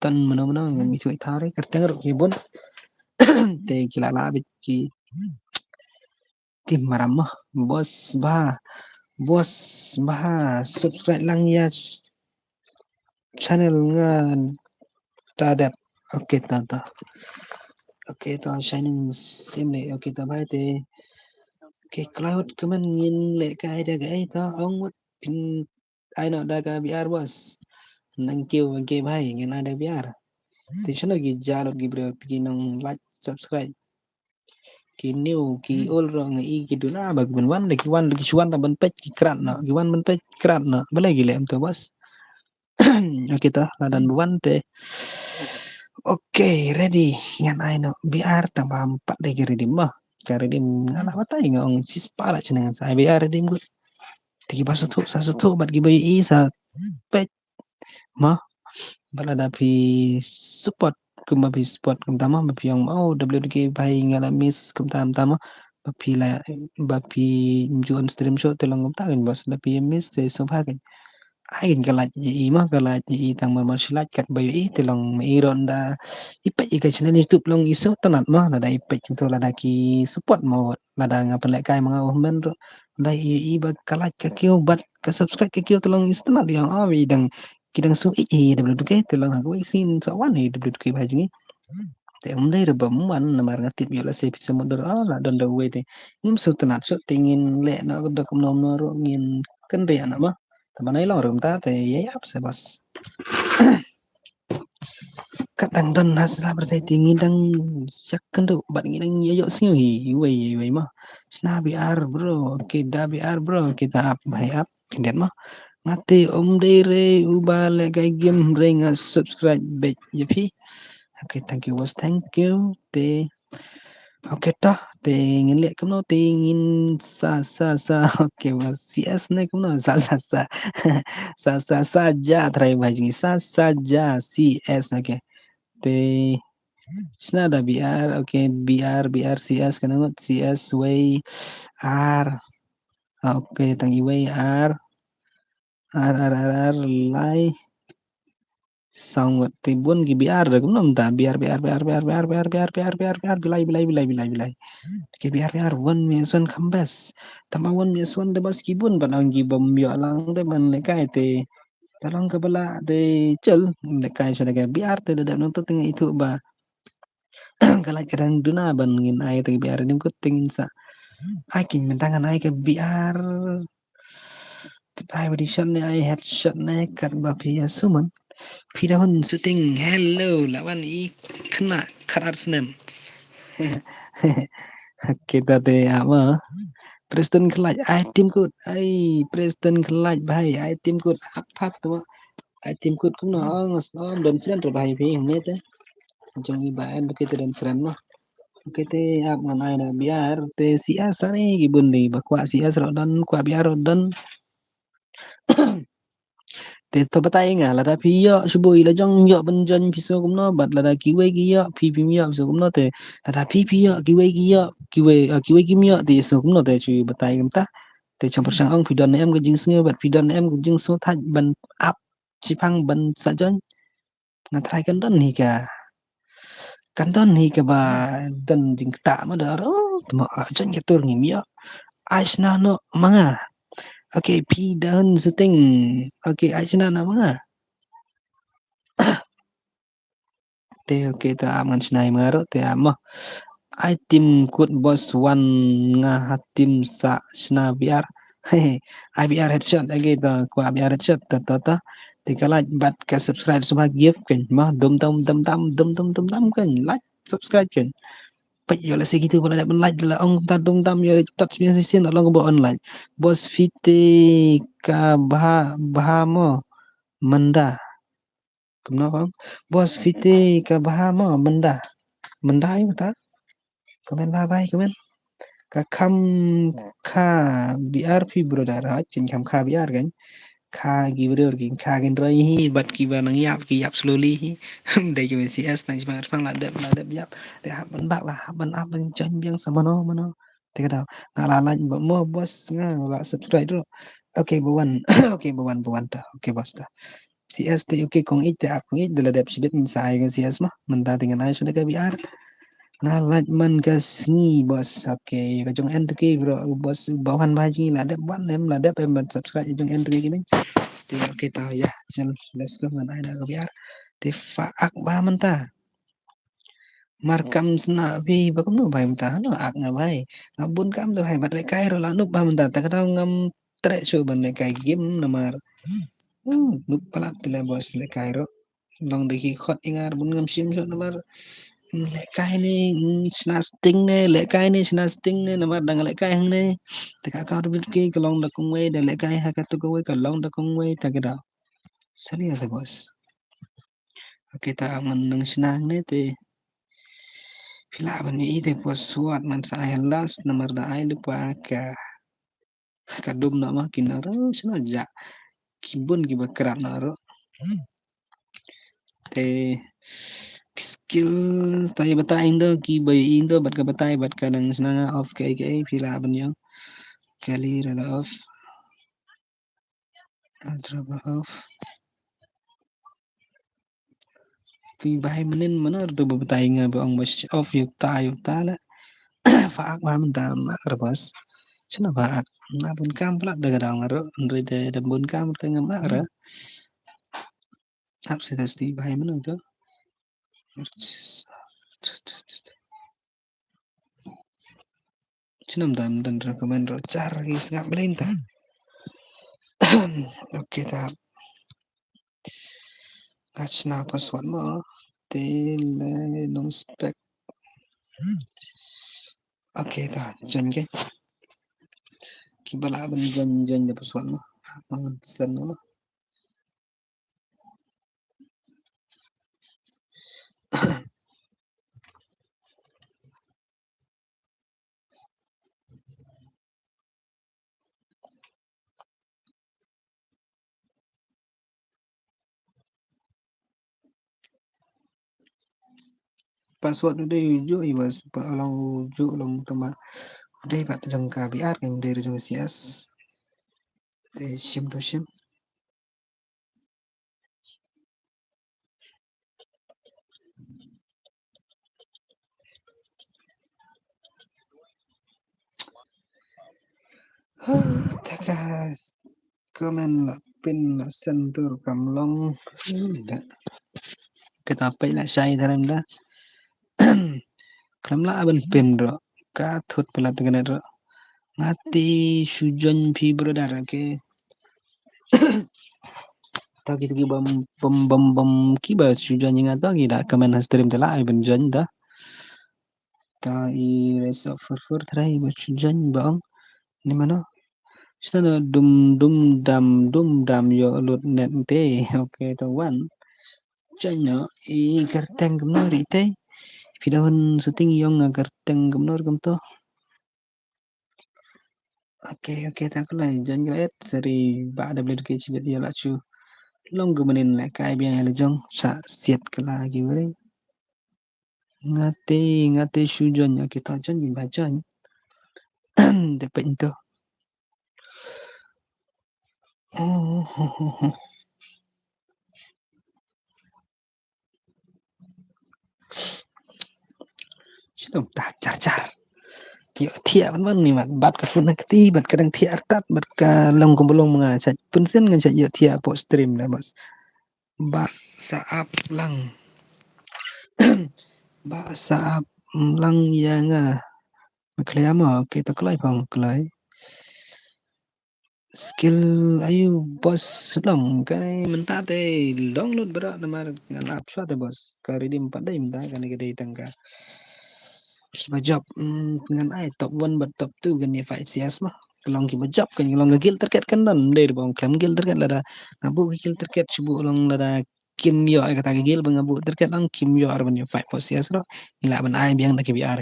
tan mano mano ngam i thui thare kerteng ro ki bun. Te ki la la bit ki. Team Maram ma. Boss ba. Boss ba. Subscribe lang ïa channel nga ta dep. Okay ta ta. Okay, to Shining Simli. Okay, to bhai te. Okay, Cloud, kumno ngin leh ka idea ka ei to, ong wat phin ai noh da ka B R, boss. Thank you, okay bhai, ngin ai da B R. Te shano ki jia lut ki briew ki nong like, subscribe. Ki new, ki old ruh nga i ki duna ba ki ban wan, da ki wan, da ki shu wan da ban peit ki krat noh, ki wan ban peit ki krat noh. Balei ki leh kumto, boss? Okay, to lada wan te. Okay, ready. Ngan ai noh B R tang ba ym pat dei ki redeem mo. Ka redeem nga la batai nga ong shispah la shaneng sa ai B R redeem kut. Te kiba sngewthuh sa sngewthuh bad kiba ïohi sa peit mo. Bad lada phi support kumba phi support kumta mo, ba phi ong, oh, W D K bhai nga la miss kumta kumta mo, ba phi la, ba phi ju on stream shuh te long kumta kan, boss, lada phi miss te sngewbha kan. Ai kan ka like ïa i mo, ka like ïa i tang mar mar shi like katba ïa i te long ma i ruh ynda i peit ïa ka channel YouTube long i sngewtynnat mo, lada i peit kumto, lada ki support mo, lada nga pynlehkai ma nga u hynmen ruh, lada i ïa i ba ka like ka kiew bad ka subscribe ka kiew te long i sngewtynnat, i ong, oh, i dang, ki dang sngew ïeit ïa W D K te long ha kawei ka sien sa wan ïa W D K bha jong ngi. Te ym dei ruh ba ym wan namar nga tip ïoh lehse phi sa mutdur, oh, la don da uwei te ngim sngewtynnat shuh te ngin leh noh da kumno kumno ruh ngin kynriah noh mo. Te ban ai long ruh kumta te ïa ap se, boss. Kat dang don ha sla pyrthei te ngi dang ïakynduh bad ngi dang ïa ïohsngew hi iwei iwei mo. Shna B R bro, okay da B R bro, kita ap bhai ap. Khyndiat mo. Nga te ym dei re uba lehkai game re, nga subscribe beit ïa phi. Okay, thank you boss, thank you. Te okay, to te ngin leh kumno te ngin sa sa sa. Okay, boss, C S ne kumno? Sa sa sa. Sa sa sa ja, trai bha jong ngi, sa sa ja C S. Okay. Te shna da B R, okay, B R, B R, C S, kane ngut C S wei ar. Ah, okay, tang iwei ar. Ar, ar, ar, ar, lai. Saw ngut, te bun ki B R da kumno mynta, B R, B R, B R, bilai, bilai, bilai, bilai. Ki B R, B R, wan mi son khambes. Tang ba wan mi son te bas ki bun, ban ong ki bym ïoh lang te ban lehkai te. Te long kaba lah te chel lehkai shuh da ka B R te da dep nangta te nga ithuh ba ka like ka dang duna ban ngin ai te ka B R, nim kut te ngin sa ai, kin mynta ngan ai ka B R. Tip ai body shot ne ai headshot ne katba phi ïa summon. Phi da hun shooting, hello, la wan i khynnah khatar snem. Kita te ap ma. Preston Khlait, ai team kut. Ai Preston Khlait bhai, ai team kut. Ap pat tu ma. Ai team kut kumno, oh, nga sngew don friend ruh bhai phi hangne te. Jong i ba en ba ki te don friend ma. Ki te ap ngan ai na B R te C S ani ki bun di ba kwah C S ruh don, kwah B R ruh don. Te to batai nga, lada phi ïoh shu bui, la jong ïoh ban join phi sngew kumno, bad lada kiwei ki ïoh phi phim ïoh phi sngew kumno te, lada phi phi ïoh kiwei ki ïoh kiwei, ah, kiwei kim ïoh te sngew kumno te shu batai kumta. Te chong pyrshang ong phi don em ka jingsngew bad phi don em ka jingsngew thait ban ap shipang ban sa join. Nga trai kan don hi ka, kan don hi kaba don jingktah ma da ro tma la join ka tur ngim ïoh. Ai shna noh ma nga. Okay, phi da hun shooting. Okay, ai shna noh ma nga. Te okay, te ap ngan shna ïa ma nga ruh te ap ma. Ai team kut boss, wan nga ha team sa shna B R. Ai B R headshot lagi, te kwah B R headshot, te te te. Te ka like bad ka subscribe sngewbha gift kan ma, dum dum dum dum dum dum dum dum kan, like subscribe kan. Peit ïoh lehse kitu ba la dep ban like da la ong ta dum dum ïoh tat sien sien la long ba online. Boss phi te ka bha bha mo mynta. Kumno kong? Boss phi te ka bha mo mynta. Mynta ai mynta. Comment bha bha, comment. Ka kham kha B R phi brother, ha, kin kham kha B R kan. Kha ki brother kin kha kin roi hi, bad kiba nang ïap ki ïap slowly hi. Dei ki C S nang sma pang la dep la dep ïap. Te hap ban bak la, hap ban ap ban join biang sa mano mano. Te ka dau nga la like ba mo boss, nga la subscribe ruh. Okay, ba wan. Okay, ba wan, ba wan ta. Okay, boss ta. C S te okay, kong ïeit te ap kong ïeit, da la dep shibit ngin sa ai ka C S ma. Mynta te ngan ai shuh da ka B R. Nga like man ka sngi boss. Okay, ka jong en te ki bro, boss ba wan ba jong ngi la dep wan em, la dep em ban subscribe jong en te ki. Te okay ta ïa, chal, let's go, ngan ai na ka B R. Te fa ak ba mynta. Mar kam sna phi ba kumno bhai mynta, no ak nga bhai. Nga bun kam da bhai, bad lehkai ruh la nuk bha mynta, ta ka daw ngam treh shuh ban lehkai game namar. Hmm, nuk palat te le boss lehkai ruh. Long da ki khot i ngar bun ngam shim shuh namar. Hmm, lehkai ne, hmm, shna sting ne, lehkai ne, shna sting ne, namar dang lehkai hangne. Te ka account bit ki ka long da kongwei, da lehkai ha katu kawei ka long da kongwei, ta ka daw. Salia te boss. Okay, ta man nang shna hangne te. Phi lah ban ïohi te password man sa ai last namar da ai lypa ka, ka dum na ma ki na ro shna ja. Ki bun ki ba krap na ro. Te ki skill ta ïa batai indo ki ba ïohi indo bad ka batai bad ka nang shna nga off ka ka phi lah ban ïoh. Kali rela off. Ultra ba off. Phi bhai mynnin mynno ruh to ba batai nga ba ong ba off ïa uta ïa uta la. Fa ak ba mynta ma ak re boss. Shano ba ak. Nga bun kam palat da ka daw nga ruh. Hynrei da da bun kam te nga ma ak re. Ap sida sti bhai mynno to. Chnam dam dan recommend ro char ki sngap blame ta. Okay ta. Ach na password mo. Te le nong spec. Okay ta join ke. Ki ba lah ban join join da password mo. Mang sen mo. Password u dei u juh i bas pa long u juh long tama. U dei pat jong ka B R kan u dei jong C S. Te shim to shim. Taka comment la pin la send tur kam long. Kata peit la shai tharam da. Klam la ban pin ro. Ka thut pala tengene ro. Ngati shu join phi brother, okay. Ta ki ki bam bam bam bam ki ba shu join nga ta ki da comment ha stream te la ai ban join ta. Ta i rest of fur fur trai ba shu join ba ong. Ni mano? Shna dum dum dam dum dam yo lut net te. Okay ta wan. Join no i kerteng kumno ri te. Phi da hun setting yong nga kerteng kumno ri kumto. Okay, okay, ta kala jan ga et seri ba da beli ke chibet ya la chu. Long ke menin le kai biang le jong sa siat kala ki beri. Ngate, ngate shu jon ya kita jon ba jon. De pento. Oh, oh, oh, oh. Shalom ta char char. Yo thiah ban man ni mat bat ka phone na kti bat ka dang thiah artat bat ka long kum long nga cha pun sen ngan cha yo thiah po stream na bas. Ba sa ap lang. Ba sa ap lang ya nga. Maklaya ma kita klai pang klai. Skill ayu boss long kai mynta te long lut bra namar ngan ap shwa te boss ka redeem pat dei mynta kane ka dei tang ka kiba jop ngan ai top one bad top two kan ïa fight C S ma ka long kiba jop kan long ka guild target kan don dei bong klem guild target lada nga bu ka guild target shu bu long lada kim ïoh ai kata ka guild ba nga bu target long kim ïoh ar ban ïa fight for C S ro ngi lah ban ai biang da ki B R.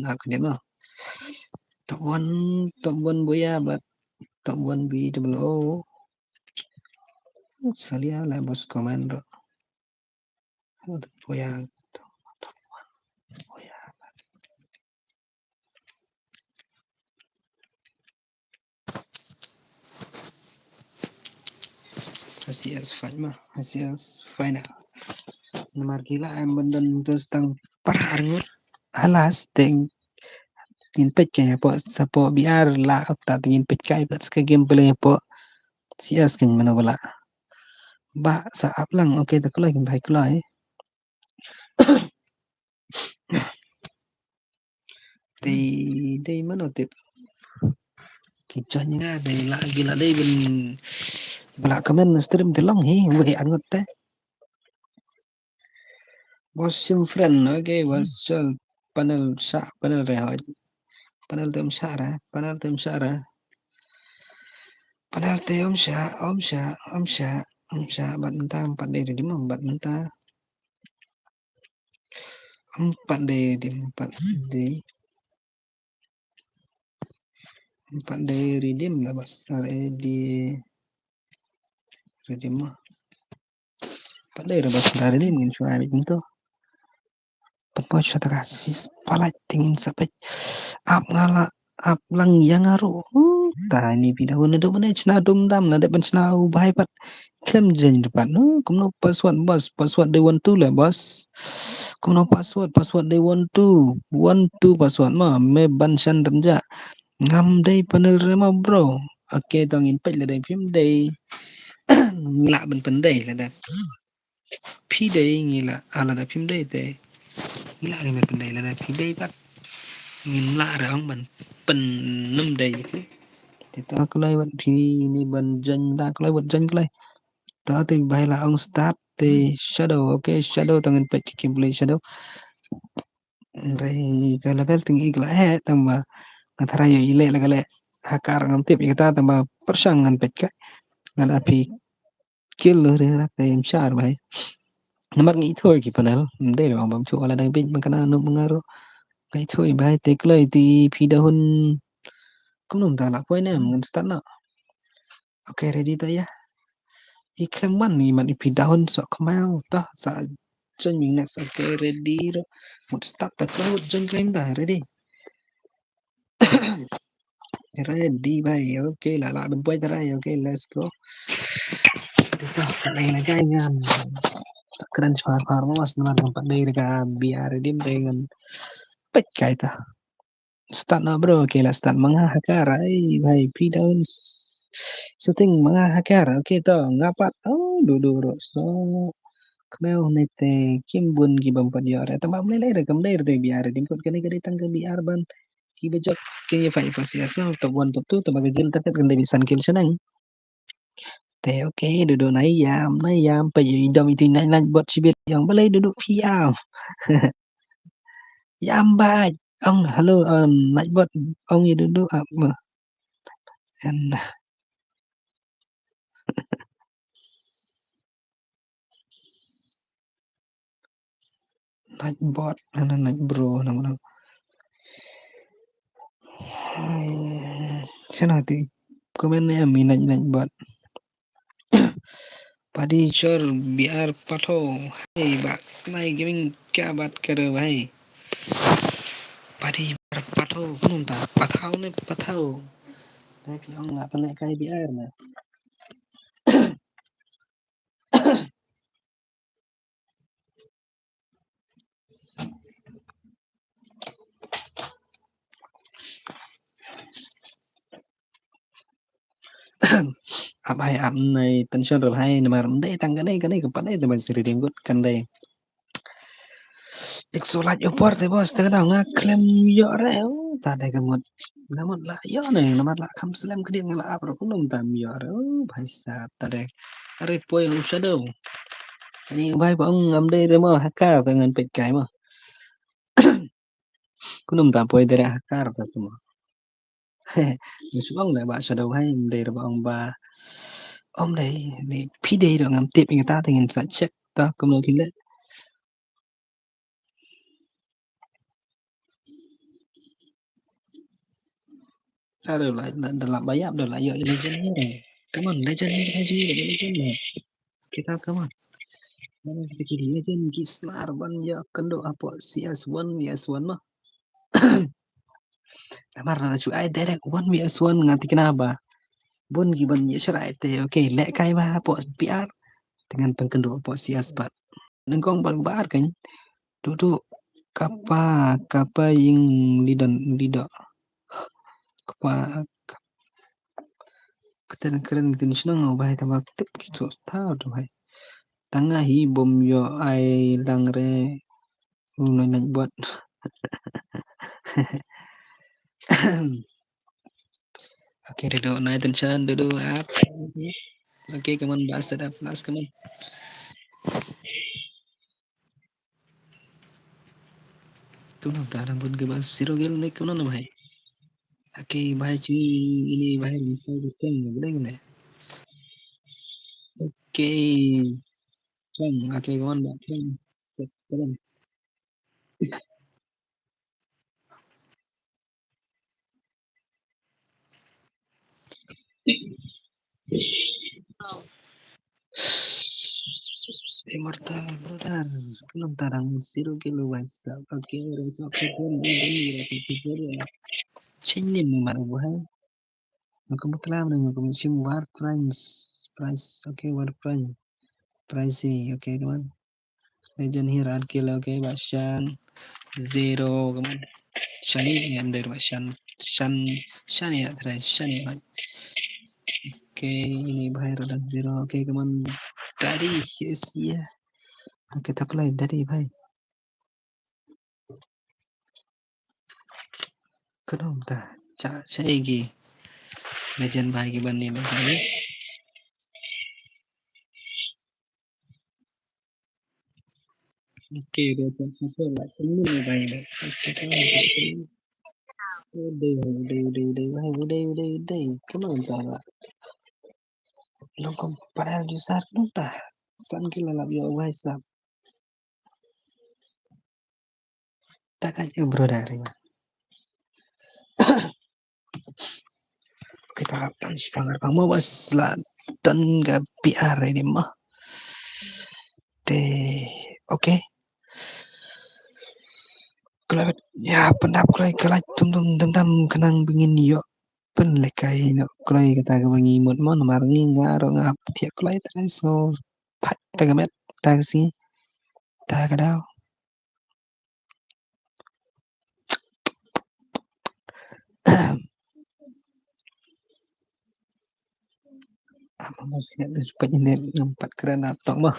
Ap kane no. Top one, top one boya bad top one B double O. Salia la bos comment ro. Boya, top one boya bad. H C S fight ma, H C S final. Namar ki la em ban don dos tang para arngut. Halas teng ngin peit kai hapoh sapoh B R la okta teng ngin peit kai bad ska game play hapoh C S kan mano bala. Ba sa ap lang okay ta kloi kan bai kloi. Dei, dei mano tip. Ki join nga dei la, ki la dei ban, ba la comment na stream te long hi, wei angot te. Boss sim friend, okay, boss, so panel sa, panel re hoi. Panel te um sa ra, panel te um sa ra. Panel te um sa, um sa, um sa, um sa, bad mynta, em pat dei redeem, bad mynta. Em pat dei redeem, em pat dei. Em pat dei redeem la bas, R A D. Redeem ma. Em pat dei la bas, redeem ngin shu ai bit mynta. Pat poi sha ta ka sis palat te ngin sa peit. Ap nga la, ap lang ïa nga ruh. Huh, ta ni phi da hun dum ne chna dum dam na dep ban chna u bai pat. Khlem jen pat. Huh, kumno password boss, password dei one two le boss. Kumno password, password dei one two. One two password ma, me ban shan rem ja. Ngam dei panel re ma bro. Okay, to ngin peit lada phim dei. Ngi lah ban pyndei lada phi dei ngi lah, ah, lada phim dei te ngi lah ngin ban pyndei, lada phi dei pat ngim lah re ong ban pyn-, nym dei. Te to kloi wat phi ni ban join, to kloi wat join kloi. To te bai la ong start te shadow, okay, shadow to ngin peit ki kim play shadow. Hynrei ka level te ngi la heh tang ba nga tharai ïoh i leh la ka leh hacker ngam tip ïa kata tang ba pyrshang ngan peit ka. Ngan aphi kill lo re rat te im shar bai. Namar ngi ithuh ki panel, ym dei re ong bam chu ala dang bit man kana nu mengaru. Ngi ithuh bai te kloi te phi da hun. Kumno ta la poi ne ngam start na. Okay, ready ta ïa. I khlem wan i man i phi da hun sok khmau ta sa join next. Okay, ready ro. Mut start ta kloi join kloi ta ready. Ready bai. Okay, la la ban poi ta rai. Okay, let's go. Kita ka dei la kai ngan. Kren shwar shwar mas namar ngan pat dei ka B R ready dei ngan. Peit kai ta. Start na bro, okay la start ma nga hacker. Ai bhai, phi down setting ma nga hacker. Okay to nga pat. Oh, du du ro so. Kmeu ne te kim bun ki bam pat ïoh re. Tang ba mlei lei re kam dei re B R ready kot kane ka dei tang ka B R ban. Ki ba jop ki ïa fight for C S no, top one top two, tang ba ka game target kan dei bi san kill shaneng. Te okay, dudu na ïam, na ïam, pa ïa i dom iti na na bot shibit ïong balei dudu phi ïam. Ïam ba ong hello, um, na bot ong ïa dudu ap ma. En. Night bot, na night bro, na mana. Hai, sana ti comment ne em i night, night bot. Padi chor B R patho, hai ba snai gaming kya baat kar rahe ho bhai. Padi B R patho, kumno ta patho ne patho. Dai phi ong nga pynleh kai B R na. Ap hai ap nai tension rel hai namar mdei tang kane kane ka pane te ban siri ding gut kan dei. Ikso laj upor te bos te kata nga klem ïoh re. Ta dei ka mut. Namut la ïoh ne namut la kham slem kdien nga la ap ro kumno tam ïoh re. Oh bhai sab ta dei. Are poi ong shadow. Ni bhai ba ong ngam dei re mo hacker te ngan peit kai mo. Kumno tam poi dei re hacker ta tu mo. Ni shu ong dei ba shadow hai dei re ba ong ba. Om dei ni phi dei re ngam tip ing ta te ngin sa check ta kumno phi le. Aduh, la, la, la, la, bayap dah lah, ya, legend ni. Come on, legend ni, legend ni, legend ni. Kita, come on. Mana kita kiri legend, ki snar, ban, ya, kendo, apa, C S one, V S one, mah. Namar, na, chu, ai, direct, one V S one, ngati, kenapa? Bun, ki, ban, ya, serai, te, okay, lek, kai, ba, apa, P R. Dengan pengkendo, apa, C S, bat. Nengkong, ban, bar, kan? Duduk kapa, kapa ing lidon, lido. Kapa, keten keren tin shnong, oh, bai, tama, tip, so, tau, tu, bai. Tanga hi, bom, yo, ai, lang, re. Unu nai bot. Okay, Dodo, nai attention, Dodo, up. Okay, come on, bas, set up, last, come on. Kumno ta dang bun ke bas zero kill ne kumno na bhai? Okay, bhai chi ini bhai ni sa ke teng ne bhai ne. Okay. Teng, okay, come on, bhai, teng. Teng. Immortal brother, kumno ta dang zero kill what's up? Okay, what's up? People, people, people, people. Change name, Umar Buhai. Welcome back, Lam, welcome back, War Price, Price, okay, War Price, Price, okay, come on. Legend here, Arkil, okay, Bashan, zero, come on. Shani, and there, Bashan, Shan, Shani, try, Shani, okay, ini bahai, Rodan, zero, okay, come on. Daddy, yes, yeah. Okay, ta play, Daddy, bhai. Kumno ta, cha, cha egi. Legend bhai ki ban ni bhai. Okay, dia tak satu lah, sini ni bhai. Okay, dei, dei, dei, dei, bhai, dei, dei, dei. Kumno ta lah. Long kom padahal ju sar kumno ta. San ki lalap yo bhai sab. Takat ïa u brother ïa. Kita hap tan shipang ar pang mo bas la tan ka P R ini mo. Te, okay. Kloi ïa pyndap kloi ka light tum tum tam tam khnang ba ngin ïoh pynlekai noh kloi kata kaba ngi mut mo namar ngi nga ruh nga hap thiah kloi trai sngew thait ta ka met ta ka sngi ta ka daw. Ama mos ngat dei pat ini nampat kren atok mah.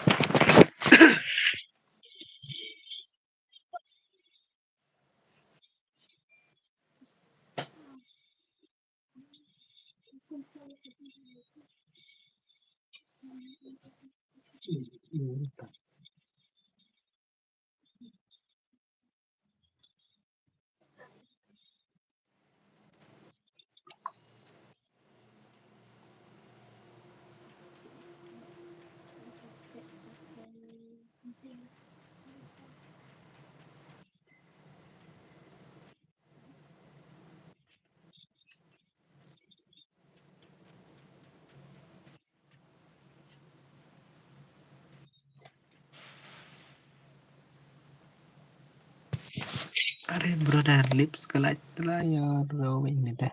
Are brother, lips ka light la ya ro wei ni te.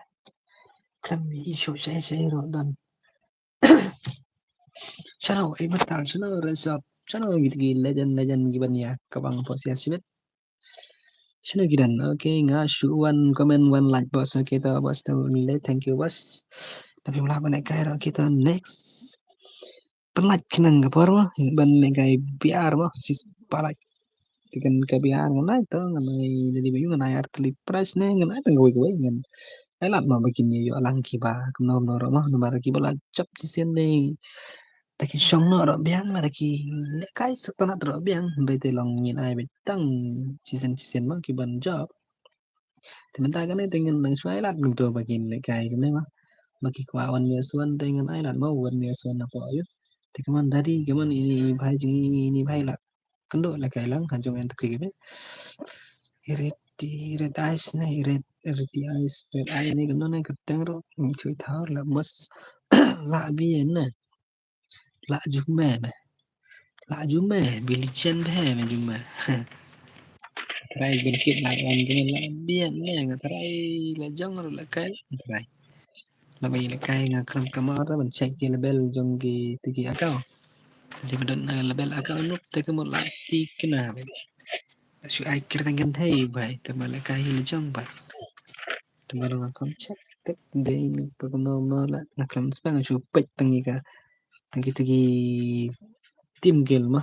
Klam i sho shai shai ro don. Shano i matal shano resop shano gitu ki legend legend ki ban ya kabang posias sibet. Shino ki don. Okay, nga shu wan comment wan like bos. Okay, to bos to le, thank you bos. Tapi mula ban kai ro kita next. Pynlait khnang ka por mo ban kai biar mo sis palait. Tikan ka biar ngan ai to ngan ai dadi bayu ngan ai artylli price ne ngan ai tang kawei kawei ngan. Ai lad mo ba kin ïoh lang kiba kumno kumno ro mo namar kiba la chap chisien ne. Ta ki shong noh ro biang, ta ki lehkai suk tanat ro biang, hynrei te long ngin ai beit tang chisien chisien ma ki ban jop. Te mynta kane te ngin nang shu ai lad mynta ba kin lehkai kane ma. Ba ki kwah wan miaw suan te ngin ai lad ma wan miaw suan na pdeng ïoh. Te kaman dadi kaman ini bhai jong ini bhai lad. Kynduh lehkai lang ha jong en te ki beit. Iriti red eyes ne irit iriti eyes red eye ne kynduh ne kyrteng ro. Chui thar la bos la bi ne. La ju me me. La ju me, Billy Chen be me ju me. Trai bin kit la wan ju la bian me nga trai la jong ru la kai trai. La bai la kai nga kram kamar ban check ki level jong ki tiki akau. Di bedon na level akau nuk te kemo la ti kena be. Shu ai kir tangan hei bai te ma la kai la jong ba. Te ma nga kam check tek dei ni pa kemo no la nga kram spang shu pek tangi ka. Tang ki tiki team kill ma.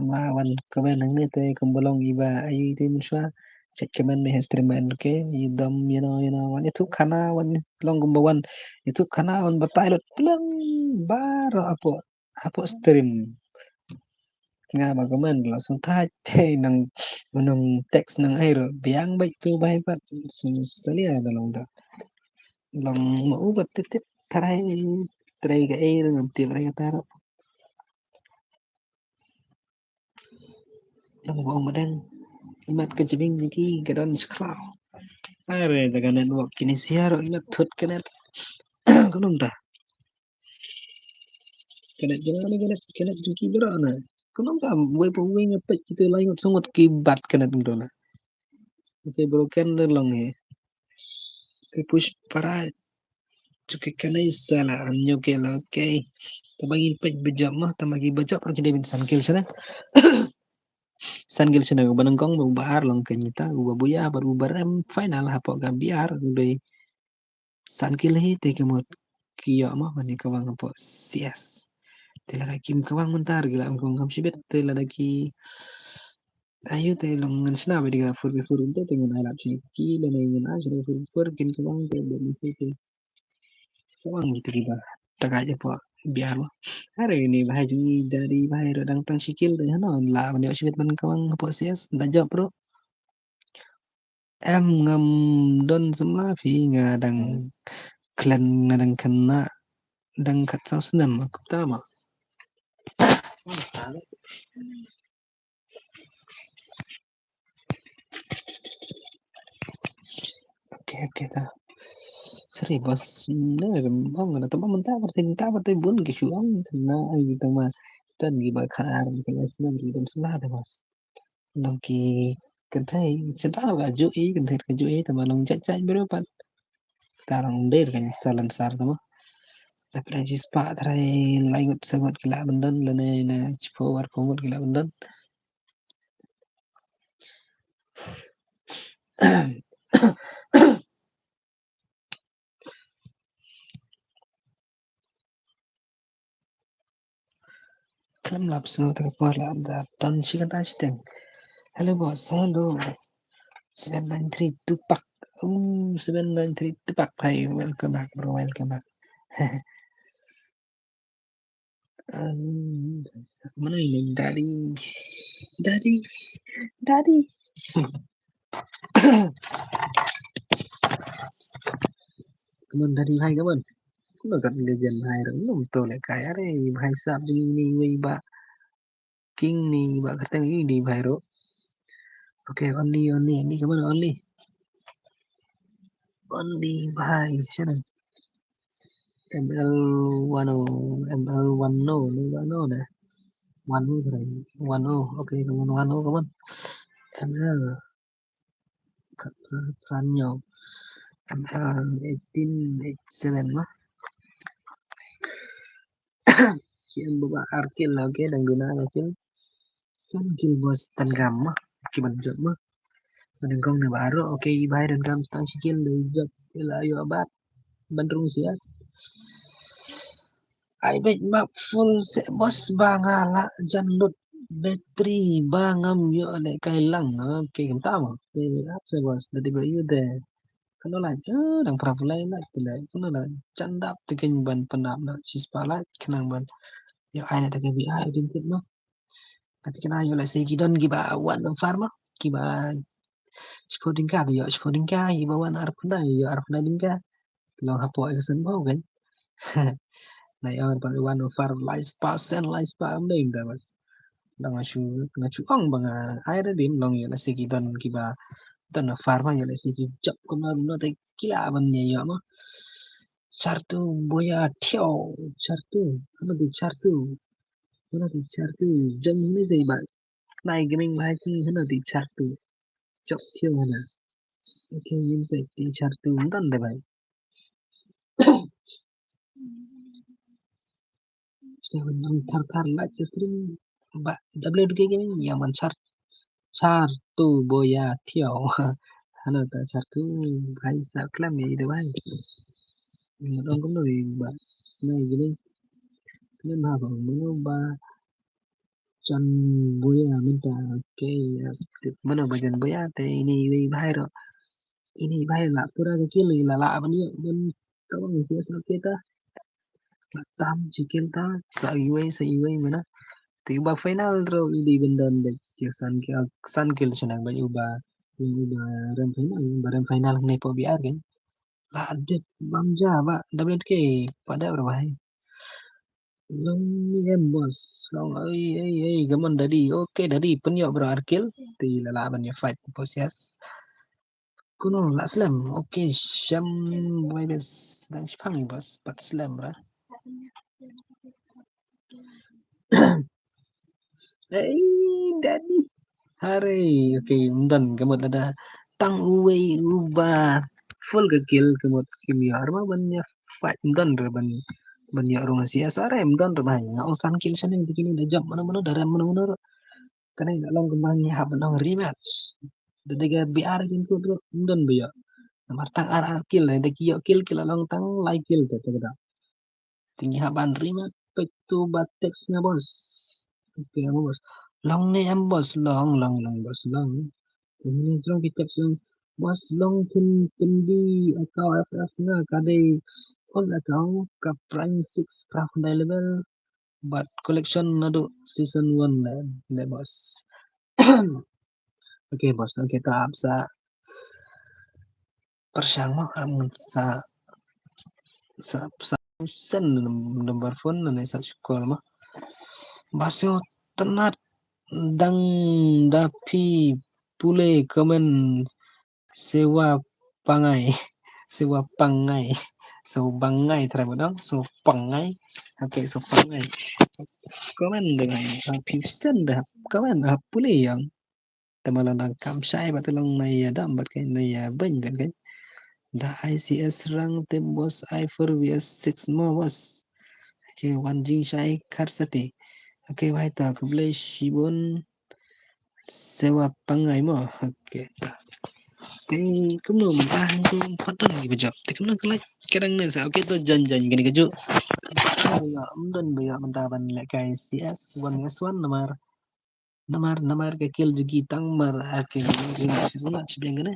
samla wan comment hangne te kumba long iba ayu ite mynshwa. Check comment me ha stream man ke i dom you know you know wan ïathuh khana wan long kumba wan ïathuh khana wan batai lut plang baroh hapoh hapoh stream. Nga ba comment la sngewthuh te nang nang text nang ai ruh biang bad tu bai pat. Salia da long da long ma u bad tip tip trai trai ga ai ruh ngam tip trai kata ruh. Nang ba ong madang imat ka jibing ki ka don skraw. Are da ka network kini sia ruh imat thut ka net. Kunong da. Kanet jong nga ne kanet kanet jong ki bro na. Kumno ka wei pa wei nga peit kita lai ngut sungut ki bat kanet ndo na. Okay bro ken de long he. Ke push para. Chuke kanai sala an nyo ke lo okay. Tama ki peit bejap mah tama ki bejap ro ki debin san kil sana. San kil sana ba nangkong ba bahar long ke nyita ba buya ba ba rem final hapoh ka biar dei. San kil hi te ki mut ki ïoh mo mane ka wang hapoh C S. Te lada kim ka wang mynta ki la ym ka wang kam shibit te lada ki ayu te long ngan sna ba dei ka four by four te te ngan ai lap shi ki lane ngan ai shi four by four kin ka wang te ba ni te ka wang te ki ba ta ka je po biar mo. Are ni ba hai jong i dari ba hai ro dang tang shikil te hano la ban ïoh shibit ban ka wang hapoh C S da jop bro. Em ngam don samla phi nga dang khlem nga dang khynnah dang khatsaw snem kumta ma. Okay okay ta. Sorry boss. Ne bang na tama mynta ba te mynta ba te bun ki shu ong na ai tama tan ki ba khar ki snem ki don samla te boss. Long ki kynthei sida ba ju i kynthei ka ju i tama long jait jait bro pat. Ta long der kan salan sar tama. Tapi ji spa trai lai ngut sangut ki la bendon lane na chipo war pongut ki la bendon. Khlem lap sngewthuh ka por la da ton shi kynta shiteng. Hello boss, hello. Seven nine three Tupac. Oh, seven nine three Tupac. Hi, welcome back bro, welcome back. Mano ini daddy. Daddy. Daddy. Come on daddy bhai, come on. Kuno kat legend bhai ro num to le kai are bhai sab ni ni wei ba king ni ba kata ni ni bhai ro. Okay, only only ni come on only. Only bhai sana. M L one oh, M L one oh, ne one oh ne. One oh, sorry. One oh, okay, one oh, one oh, come on. M L. Kat plan yo. M L eighteen eight seven lah. Ki em ba ar kill, okay, dang duna ar kill. San kill boss, Tangam ma. Ki ban jop ma. Ban kong ne baru, okay, i bai Tangam stang shi kill de jop. Ila yo abat. Ban rung sias. Ai bej map full se boss ba nga la jan lut battery ba ngam yo le kai lang. Okay, kam ta ma. Okay, ap se boss. Dadi ba yu de. Kano la ja dang pra pulai la kila. Kano la jan dap te ken ban panap na. Sis palai kenang ban. Yo ai na te ke bi ai din kit ma. Kata kena yo la se ki don ki ba wan far ma. Ki ba shiphew tyngka yo shiphew tyngka ki ba wan arphew nai yo arphew nai tyngka. Long hapoh ka san bau kan. Na yo ba wan far lai spah sen lai spah am dei da ba. Long nga shu nga shu ong ba nga ai ra din long yo la se ki don ki ba don far ma yo la se ki jop ko ma no te ki la ban ye yo ma. Chartu boya thiaw chartu. Hano di chartu. Hano di chartu. Jong ni dei ba. Nai gaming ba ki hano di chartu. Chok thiaw hana. Okay, yin pe di chartu. Ndan de bai. Seven nang thar thar like stream ba W K gaming ya man char char tu boya thiaw. Hano ta char tu bai sa klam ni de bai. Ni dong kum ni ba. Ni gini. Ni ma ba mano ba chan boya mynta. Okay, mano ba chan boya te ini bai bai ro. Ini bai la pura ke kili la la ban yo ban tawang sias kita. Tam chicken ta sa iwei sa iwei mana. Ti ba final ro idi bendan de ke san ke san kil senang ba uba uba rem final ba rem final ne po biar kan. La dep bam ja ba W K pada ro bai. Long ni em boss. Long ai ai ai gamon dadi. Okay dadi pen yo bro arkil. Ti la la ban yo fight po sias. Kuno la slem. Okay, shem wai bes dan shipang bos pat slem ra. Hey, daddy. Hari, okay, mdan gamut lada tang uwei uba full ka kill gamut kim yo arma ban ya fight mdan ra ban ban ya rung si asare mdan ra bai nga ong san kill shaning dikini da jump mana mana da rem mana mana. Kane nga long kumba ngi hap ban ong rematch. Da dei ka B R kin kut ruh ym don ba ïoh. Namar tang ar ar kill, da ki ïoh kill ki la long tang lai kill te te kata. Te ngi hap ban rematch peit tu ba text nga boss. Okay, nga boss. Long ne em boss, long long long boss long. Te ngi jrong ki text long boss long phin phin di account F F nga ka dei old account ka prime six pra khyndai level. Bad collection naduh season one le le boss. Okay boss, okay ta ap sa pyrshang mo am sa sa sa sen number phone ne sa call mo. Basio tenat dang da phi pule comment Sewa pangai. Sewa pangai. Sewa pangai trai ba dong. Sewa pangai. Okay, sewa pangai. Comment de bhai. Ha, phi send de comment ha pule yang. Te ma long dang kam shai ba te long na ya dam ba kai na ya beng ba kai. Da I C S rang te boss I four V S six mo boss. Okay, wan jing shai khar sati. Okay, bhai ta khublei shibun. Sewa pangai mo. Okay. Te kumno mynta hangtu photon ki bajop. Te kumno kala kadang ne sa okay to jan jan kini kaju. Ym don ba ïoh mynta ban lehkai C S one S one namar namar namar ka kill jugi tang mar ake rematch rematch biang kane.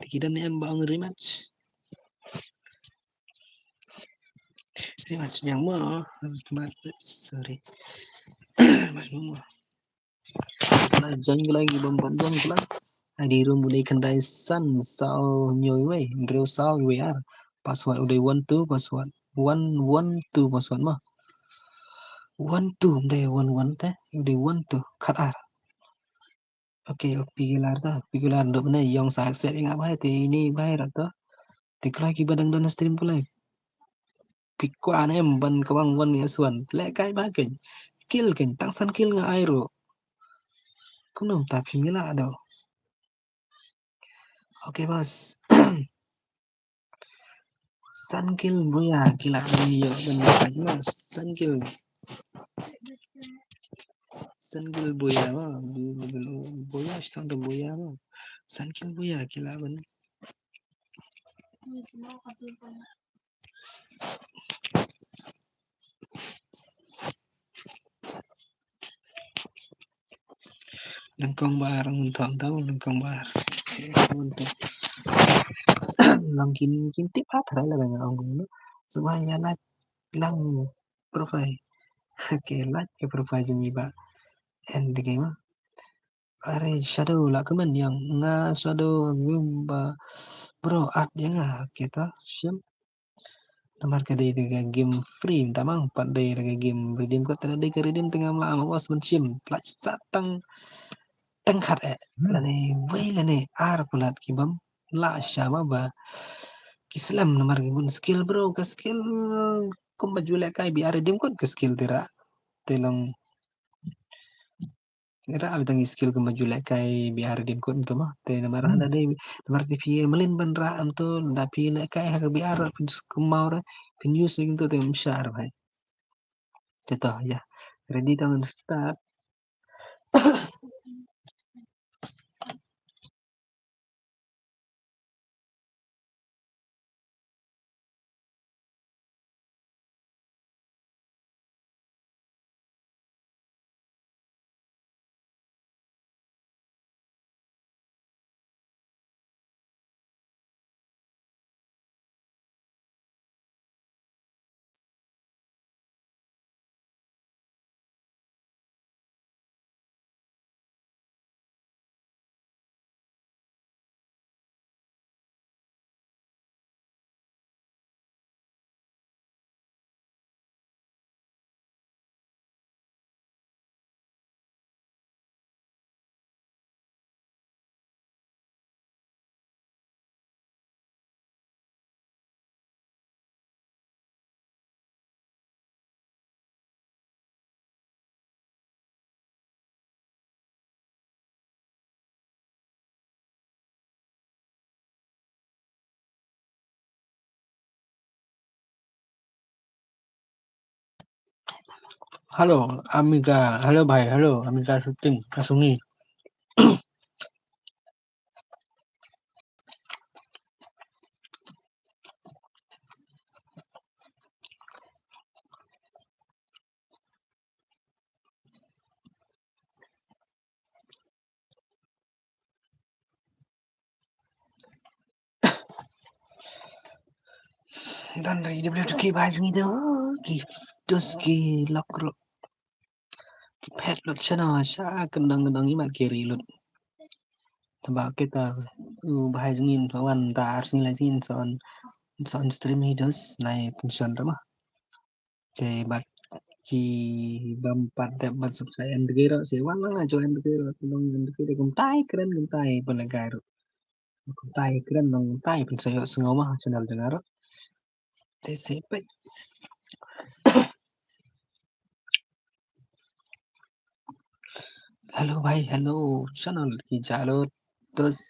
Te ki don em ba ong rematch. Rematch biang mo. Rematch sorry. Rematch mo. Kala jang kala ki bom ban jang kala. I D room u dei khyndai san saw hynñiew wei hynriew saw wei ar. Password u dei one two password. One one two password ma. One two u dei one one te u dei one two khat ar. Okay, okay, regular ta, regular dok ne yong sa accept ing abai te ini bai rat ta. Te kala ki badang dan stream kala. phi kwah ne em ban kawang wan ïa swan. Leh kai ba kein. Kill kein, tang san kill nga ai ruh. Kumno mynta phim ïa lah do. Okay boss. San kill boya ki lah ban ïoh ban ïoh. San kill. San kill boya ba. Boya, shtang da boya ba. San kill boya ki lah ban. Nyngkong ba ar ngun thom tau, nyngkong ba ar. Ngun thom. Long kim, kim tip ha tharai la dang ong kumno. Sngewbha ïa like lang profile. Okay, like ka profile jong ngi ba end the game. Are Shadow la comment ïa nga, Shadow ba bro add ïa nga. Okay, ta shim. Namar ka dei ka game free mynta, ma pat dei ka game redeem code, te dei ka redeem te ngam lah, ma boss, ban shim. Te lah sah tang, tang khat eh. Lane wei lane ar palat ki bym lah sha ma ba ki slem namar ki bun skill, bro, ka skill kumba ju lehkai B R redeem code ka skill te ra. Te long Ra, abi tang skill kumba ju lehkai B R redeem code mynta ma. Te namar hana dei, namar te phi mlien ban rah mynta, da phi lehkai ha ka B R phin use kumno re, phin use lagi mynta te ym shah re bhai. Te to ïa. Ready, tang start. Hello, Amiga. Hello, bhai. Hello, Amiga shooting. Asuni. Don re W two K bhai jong ngi, ki dos ki lok ruh. Ki phet lut shano sha kyndong kyndong, imat ki ri lut. Tangba kita u bhai jong ngi wan da ar sngi lai sngi, sa on, sa on stream hi dos, nai pension re ma. Te bad ki bym pat dep ban subscribe M D K ruh, sa wan lang, jong M D K ruh, jong M D K ruh, kumtai kren, kumtai pynlehkai ruh. Kumtai kren, kumtai pynsayoh sngew ma channel jong nga ruh. Te sa peit. Hello bhai, hello. Shano ki jalo dos.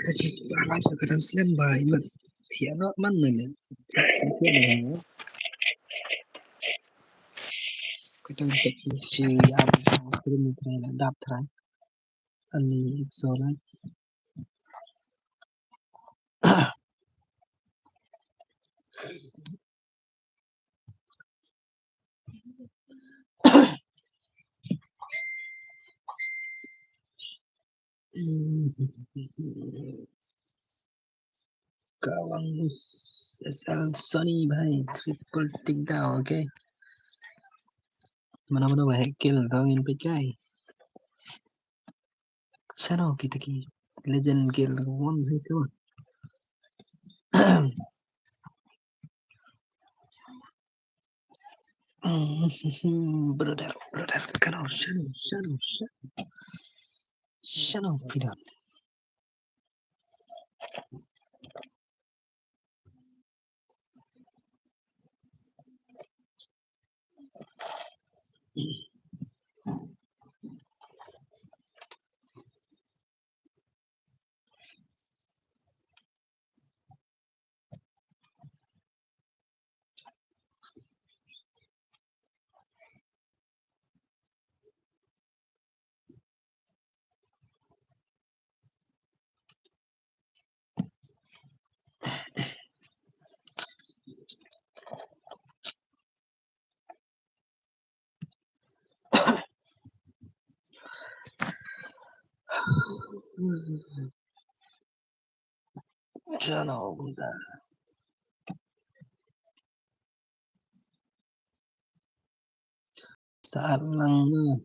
Ka chi ba lai sa ka dang slem ba imat. Thia no man ne ne. Ka dang sa ki chi ya ba stream ni trai la dap trai. Ani so la. Kawang S L Sony bhai, triple take down, okay. Mano mano bhai kill tang in pekai. Shano kita ki legend kill one bhai, come on. Brother, brother, kano, shano, shano, shano, shano phi don. Chalo, kumta. Sa lang na,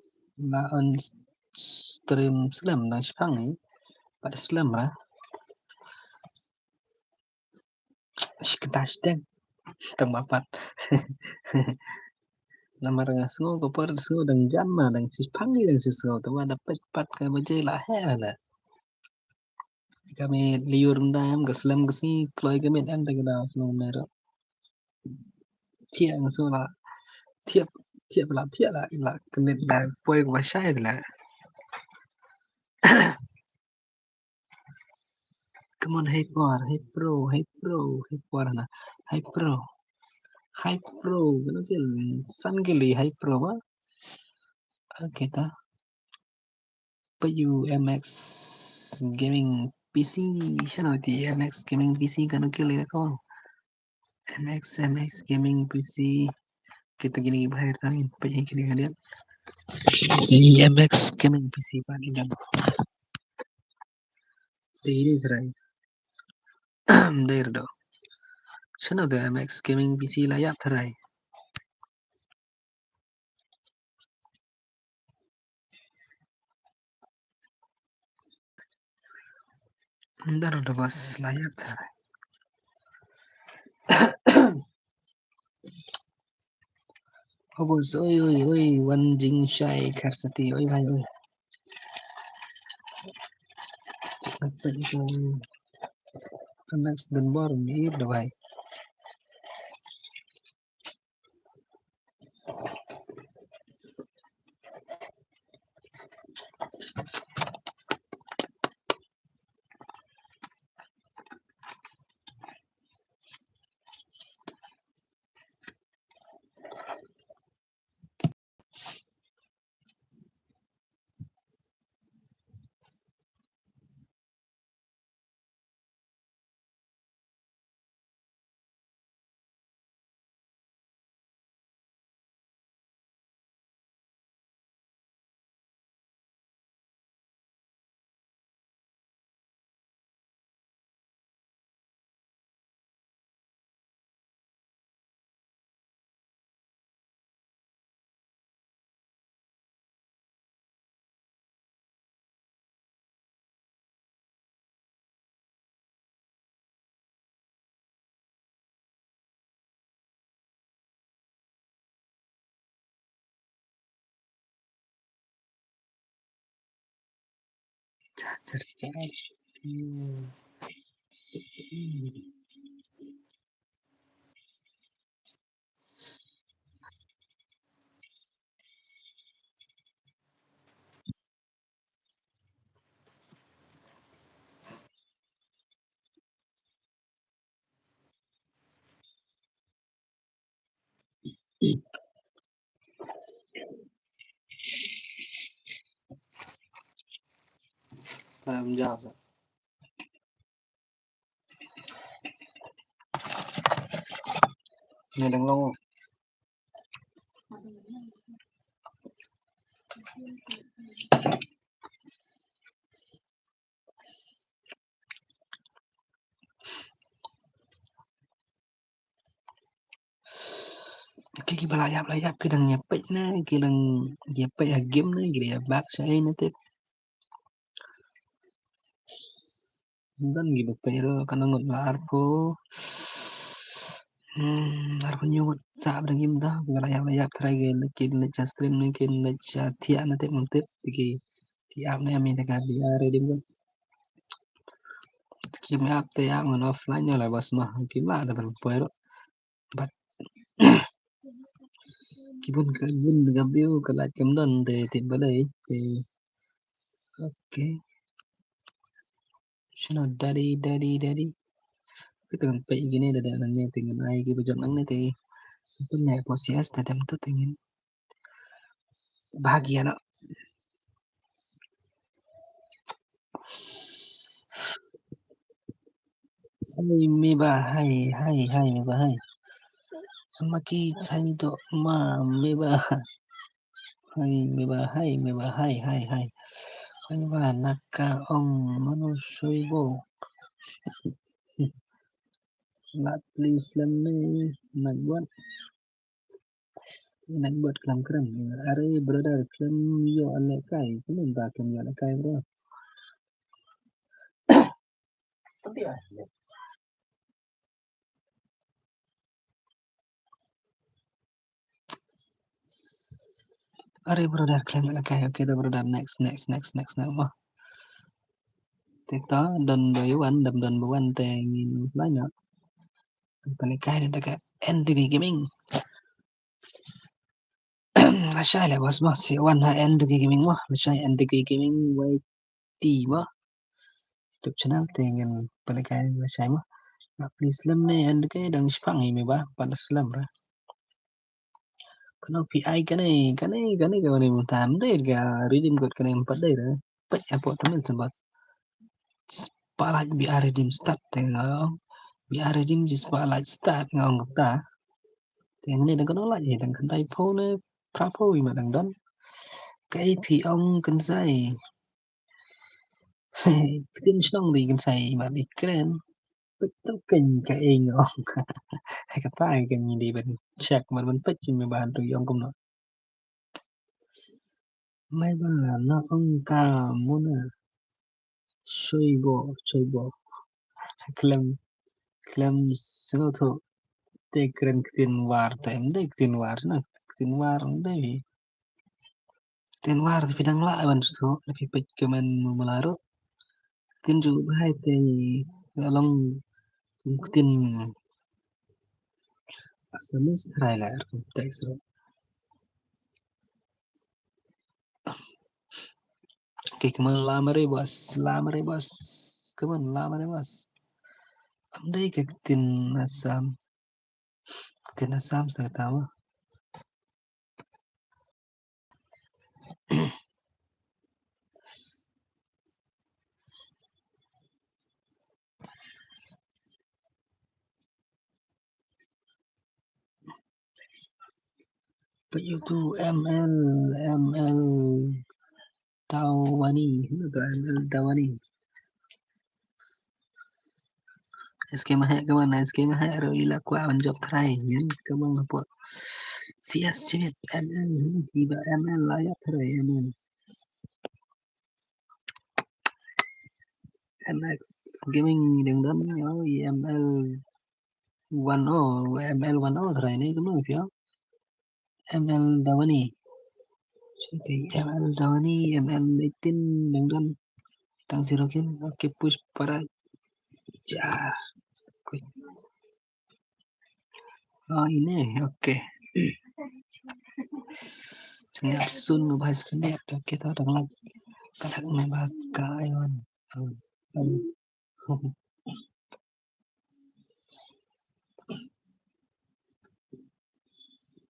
la on stream slem dang shipang ni. Pat slem ra. Shi kynta shi teng. Tang ba pat. Namar nga sngew ka por sngew dang jan na dang shipang ni dang shi sngew. Tang ba da peit pat ka baje la heh la. Ka mih lyiur mynta em ka slem ka sngi kloi ka miet em te ka daw sngewmeh ruh. Thiah nga sngew la thiah thiah la thiah la la kynit la poi ka ba shai te la. Come on, Hyper, Hyper, Hyper, Hyper na. Hyper. Hyper, kano ki san ki li Hyper ba? Okay ta. Peit ïa u M X Gaming P C, shano te M X Gaming P C kano ki li ko. M X, M X Gaming P C. Kita kini bahir tangin, peit ïa kini kalian. Ini M X Gaming P C pa ni dang. Dei dei trai. Dei do. Shano te M X Gaming P C la ïap trai. Ndar da bas la ïap trai. Hobos, oi, oi, oi, wan jingshai kar sati, oi, bhai, oi. Apa itu? Next dan bor, mir da bhai. Em, ja, ja. Ni dang long. Ki, ki ba la ïap, la ïap, ki dang ïa peit ne, ki dang ïa peit ha game ne, ki dang ïa bak sha ei ne te. Don ki ba peit ruh, ka ngut la arphew. Hmm, arphew hynñiew ngut sa ba dang im da, ki ba la ïap, la ïap trai ki leit, ki leit sha stream ne, ki leit sha thiah ne te, mynta ki, ki ap ne, ami te ka bi ar ready ngut. Ki ap te ap ngan offline ïa la bas ma, ki ba da ban poi ruh. But Bun ka, bun ka view ka like kam don te, te balei te. Okay. Shano Daddy, Daddy, Daddy. Kita kan peit ïa kine da, da nangne te ngin ai ki ba jop nangne te. Pynlait hapoh C S te dem tu te ngin. Bahagia noh. Hai me ba hai, hai, hai me ba hai. Ma ki chai doh ma me ba. Hai me ba hai, me ba hai, hai, hai. Hai me ba na ka ong mano soi bo. Lah please lem ne nak buat. Nak buat klam kram. Are brother klam ïoh lehkai. Kumno ba klam ïoh lehkai, bro? Are brother klam ïoh lehkai. Okay, the brother, next, next, next, next, next mo. Te to don ba wan, don, don ba wan te ngin line up. Pynlehkai da ka N two K Gaming. Lashai leh boss mo, sa wan ha N two K Gaming mo. Lashai N two K Gaming Y T mo. YouTube channel te ngin pynlehkai lashai mo. Lah please lem ne N two K dang shipang hi me ba, pat slem ra. Kano P I kane, kane, kane, kane mynta ym dei ka redeem code kane, ym pat dei ra. Peit hapoh thumbnail symbols. Spotlight B R redeem start te nga ong. B R redeem ji spotlight start nga ong kumta. Te ngane dang kano light hi, dang kynthai phew ne phra phew hi ma dang don. Kaei phi ong kynsai. Ktien shnong dei kynsai ma dei kren. Peit to keiñ kaei nga ong. Kata keiñ dei ban check, ban, ban peit me ba tu ong kumno. Me ba na ong ka muna. Soi bo, soi bo. Khlem, khlem sngewthuh. Te kren ktien war te, ym dei ktien war na, ktien war ym dei. Ktien war te phi dang lah ban sngewthuh, phi peit comment mala ruh. Ktien jong u bhai te long kum ktien Assamese tharai la kum text ruh. Okay, come on, lamare boss, lamare boss. Come on, lamare boss. Ym dei ka ktien Assam. Ktien Assam sa kata mo. Peit ïa utu M L, M L Dawani, hynda M L Dawani. S K Mahek ka ban, S K Mahek ruh i la kwah ban jop trai, ngan ka ban hapoh. C S Chibit, M L, hmm, iba M L la ïap trai, M L. M X Gaming dang don, oh, i M L one oh, M L one oh trai ne, kumno phi ong? M L Dawani. Okay, M L Dawani, M L eighteen, dang don. Tang zero kill. Okay, push para. Ja. Okay. Oh, ine. Okay. Sngap sun, bahas kene. Okay, to dang lagi. Kadak me ba ka aiwan.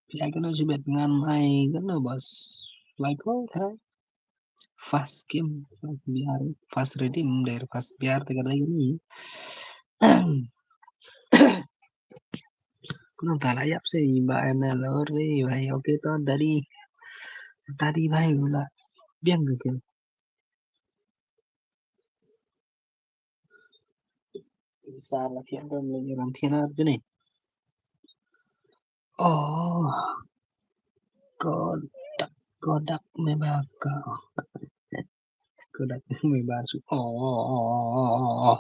Phi ai kano Chibit, ngan ai kano boss. Lai ko trai. Fast game, fast B R, fast redeem, der fast B R te ka dei kane. Kumno ta la ïap se i ba M L or re bhai, okay to Daddy. Daddy bhai u la biang ke. Sa la thiah dam le ram thiah na juni. Oh. Kodak, kodak me ba ka. Kodak me ba su. Oh, oh, oh, oh, oh.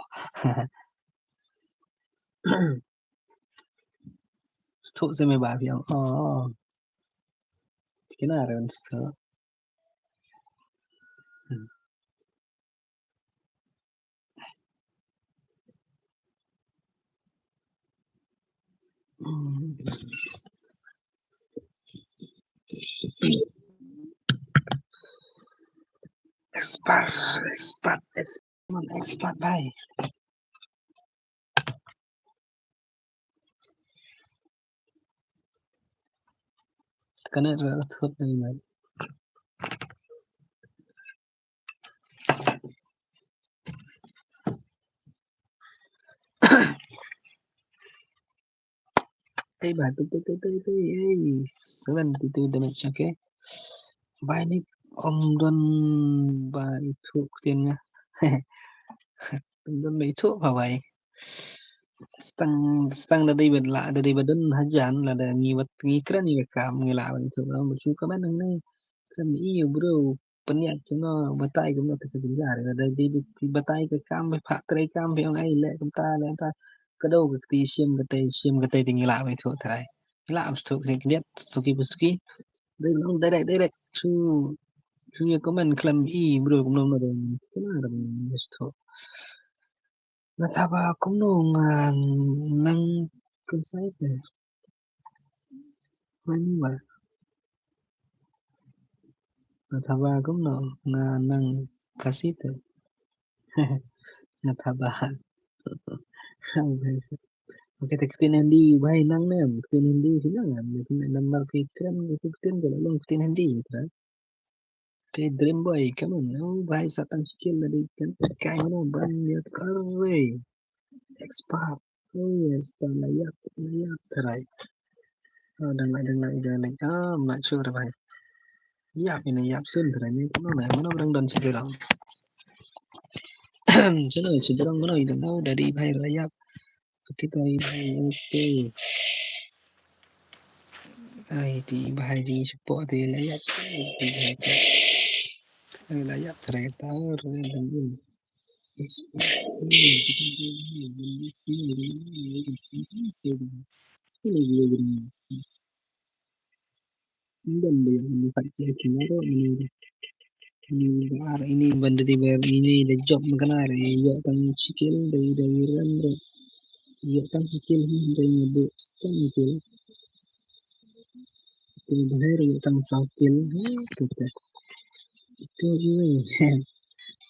Stok se me ba phi ong. Oh. Kina ren stok. Expert, expert, expert, expert bhai. Kane ra thot ni mai. Ei, ba, tu, tu, tu, tu, tu, ei, seventy two damage, okay. Bai ni om don ba ithuh ktien nga. Om don ba ithuh ba bai. Stang, stang da dei ba la, da dei ba don hajan, lada ngi wat, ngi kren ngi ka kam, ngi lah ban ithuh, ba shu comment nang nai. Kren i bro, pynïaid kumno, batai kumno te ka jingïar, lada dei ba batai ka kam, ba phah trei kam, ba ong ai leh kumta, leh kumta. Ka dei ka kti shim kata, shim kata te ngi lah ba ithuh trai. Ngi lah ba ithuh kane kane suki ba suki. Dei nang direct, direct. Shu, shu ïa comment khlem i bro kumno kumno dei. Kumno dei ithuh. Nga thaba kumno nga nang Khasi te. Mani ba. Nga thaba kumno nga nang Khasi te. Nga thaba. Okay, te ktien Hindi bhai nang ne, ktien Hindi shi nang ne, ktien number ki ktien, ki ktien ka long ktien Hindi tra. Te Dream Boy, come on. Oh, bhai, sa tang skill na dei kan kai no ban ya kar re. Expert. Oh, expert la yap, la yap trai. Oh, dang la, dang la, dang la. Ah, I'm not sure, bhai. Yap ini, yap sun trai ni. Kumno na, mano orang don sini dong. Sini sini dong, mano ini, oh, dari bhai la yap. Kita ini, okay. Ai, di bhai di support di la yap. Di bhai di. Ai, la yap trai ta, re, re, re. Ini ba ïa ini pat ïa kine ruh ini. Ini ba ar ini ban deliver ini da job ma kane ruh ïoh tang shi kil da da ran ruh. Ïoh tang shi kil hi da ngi bu san kil. Ito ba hai ruh ïoh tang saw kil. Ha, ito te. Ito i wei.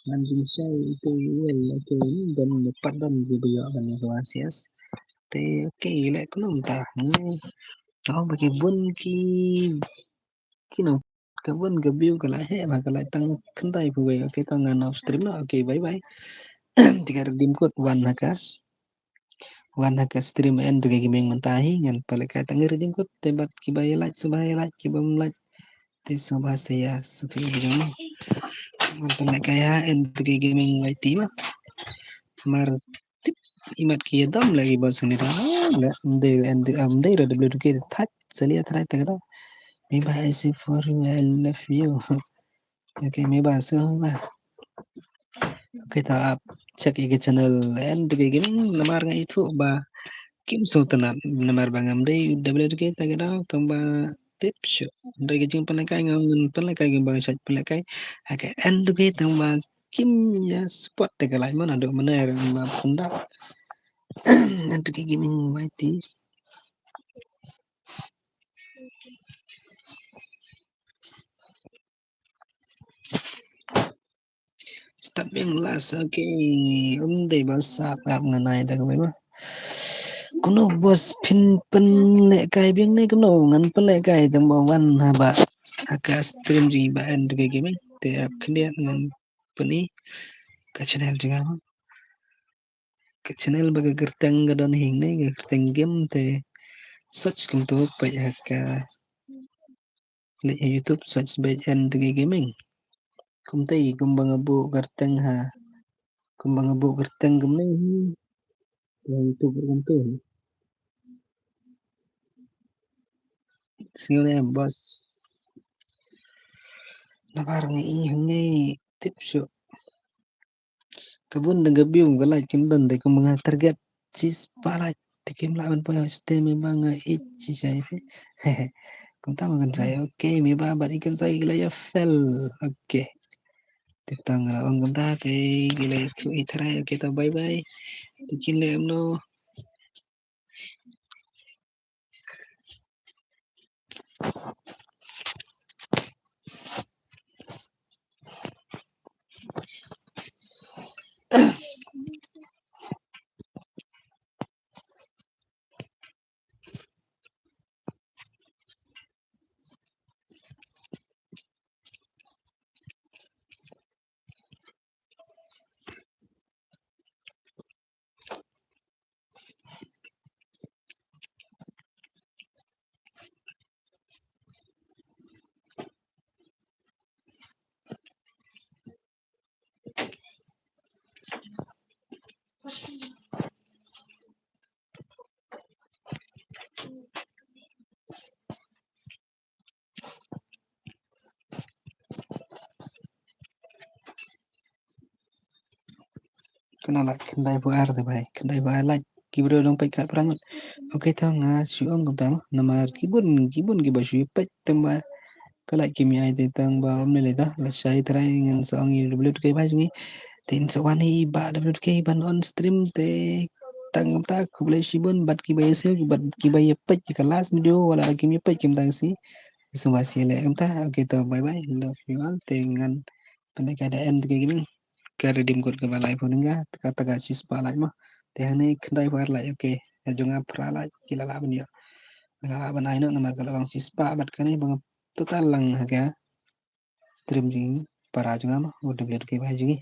Ban jingshai ito i wei. Ito i ban pat ban ji ba ïoh ban ïa ka ba sias. Te okay leh kumno mynta. Hmm. Oh, ba ki bun ki, ki no, ka bun ka view ka la heh ba ka la tang kyntai phi wei. Okay, tang ngan off stream noh. Okay, bye bye. Te ka redeem code wan ha ka, wan ha ka stream N two K Gaming mynta hi, ngan pynlehkai tang redeem code te bad kiba ïa like, sngewbha ïa like, kiba ym like te sngewbha sa ïa subscribe jong. Ngan pynlehkai ha N two K Gaming Y T ma. Mar tip imat ki ïa dom lagi bos ni ta. Ah, nda, nda, nda, nda, nda, W two K thach, sa ïa try ta ka dom. Me ba I see for you, I love you. Okay, me ba, so ba. Okay, ta ap check ïa ka channel N two K Gaming, namar nga ithuh ba kim sngewtynnat, namar ba ngam dei W two K ta ka dom, tang ba tip shuh. Dei ka jingpynlehkai ngam pynlehkai, ngam ba shait pynlehkai. Okay, N two K tang ba kim ïa support te ka like mo, naduh mynne ruh ba pynda. N two K Gaming Y T. Start biang last, okay. Um dei ba sap ap ngan ai da ka ba. Kumno boss phin pynlehkai biang ne kumno, ngan pynlehkai tang ba wan haba ha ka stream jong i ba N two K Gaming. Te ap khyndiat ngan pyni ka channel jong nga. Ka channel ba ka kyrteng ka don hangne, ka kyrteng game te search kumto, peit ha ka leit ha YouTube search beit N two K Gaming. Kumta i kumba nga buh kyrteng ha, kumba nga buh kyrteng kumne hi. Ha YouTube kumto hi. Sngewbha boss. Nabar ngi i hangne tip shuh. Ka bun dang ka view ka like kim don te kumba nga target shispah like te kim lah ban poi hostel me ba nga ïeit shisha ïa phi. Kumta ma kan sa ïa, okay, me ba bad i kan sa ïa ki la ïa fail. Okay. Te tang la ong kumta te ki la ïa sngewthuh i tharai, okay, ta bye bye. Te kin leh kumno. Kane like khyndai phew ar te bhai, khyndai phew ar like. Ki briew dang peit khatphra ngut. Okay, tang nga shu ong kumta mo, namar ki bun, ki bun kiba shu peit tang ba ka like kim ïai te tang ba ym lei lei da. Lashai trai ngan sa ong ïa W two K bhai jong ngi. Te in sa wan hi ba W two K ban on stream te tang kumta khublei shibun bad kiba ïa siew bad kiba ïa peit ïa ka last video wala kim ïa peit kim tang si. Sngewbha siew leh kumta. Okay, to bye bye. Love you all. Te ngan pynleit ka da em te ka redeem code kaba lai phew ningga, kata ka shispah like mo. Te hangne khyndai phew ar like, okay. Ïa jong nga phra like ki la lah ban ïoh. Nga lah ban ai noh namar ka la long shispah bad kane ba nga total lang ha ka stream jong ngi, para jong nga mo, W two K bhai jong ngi.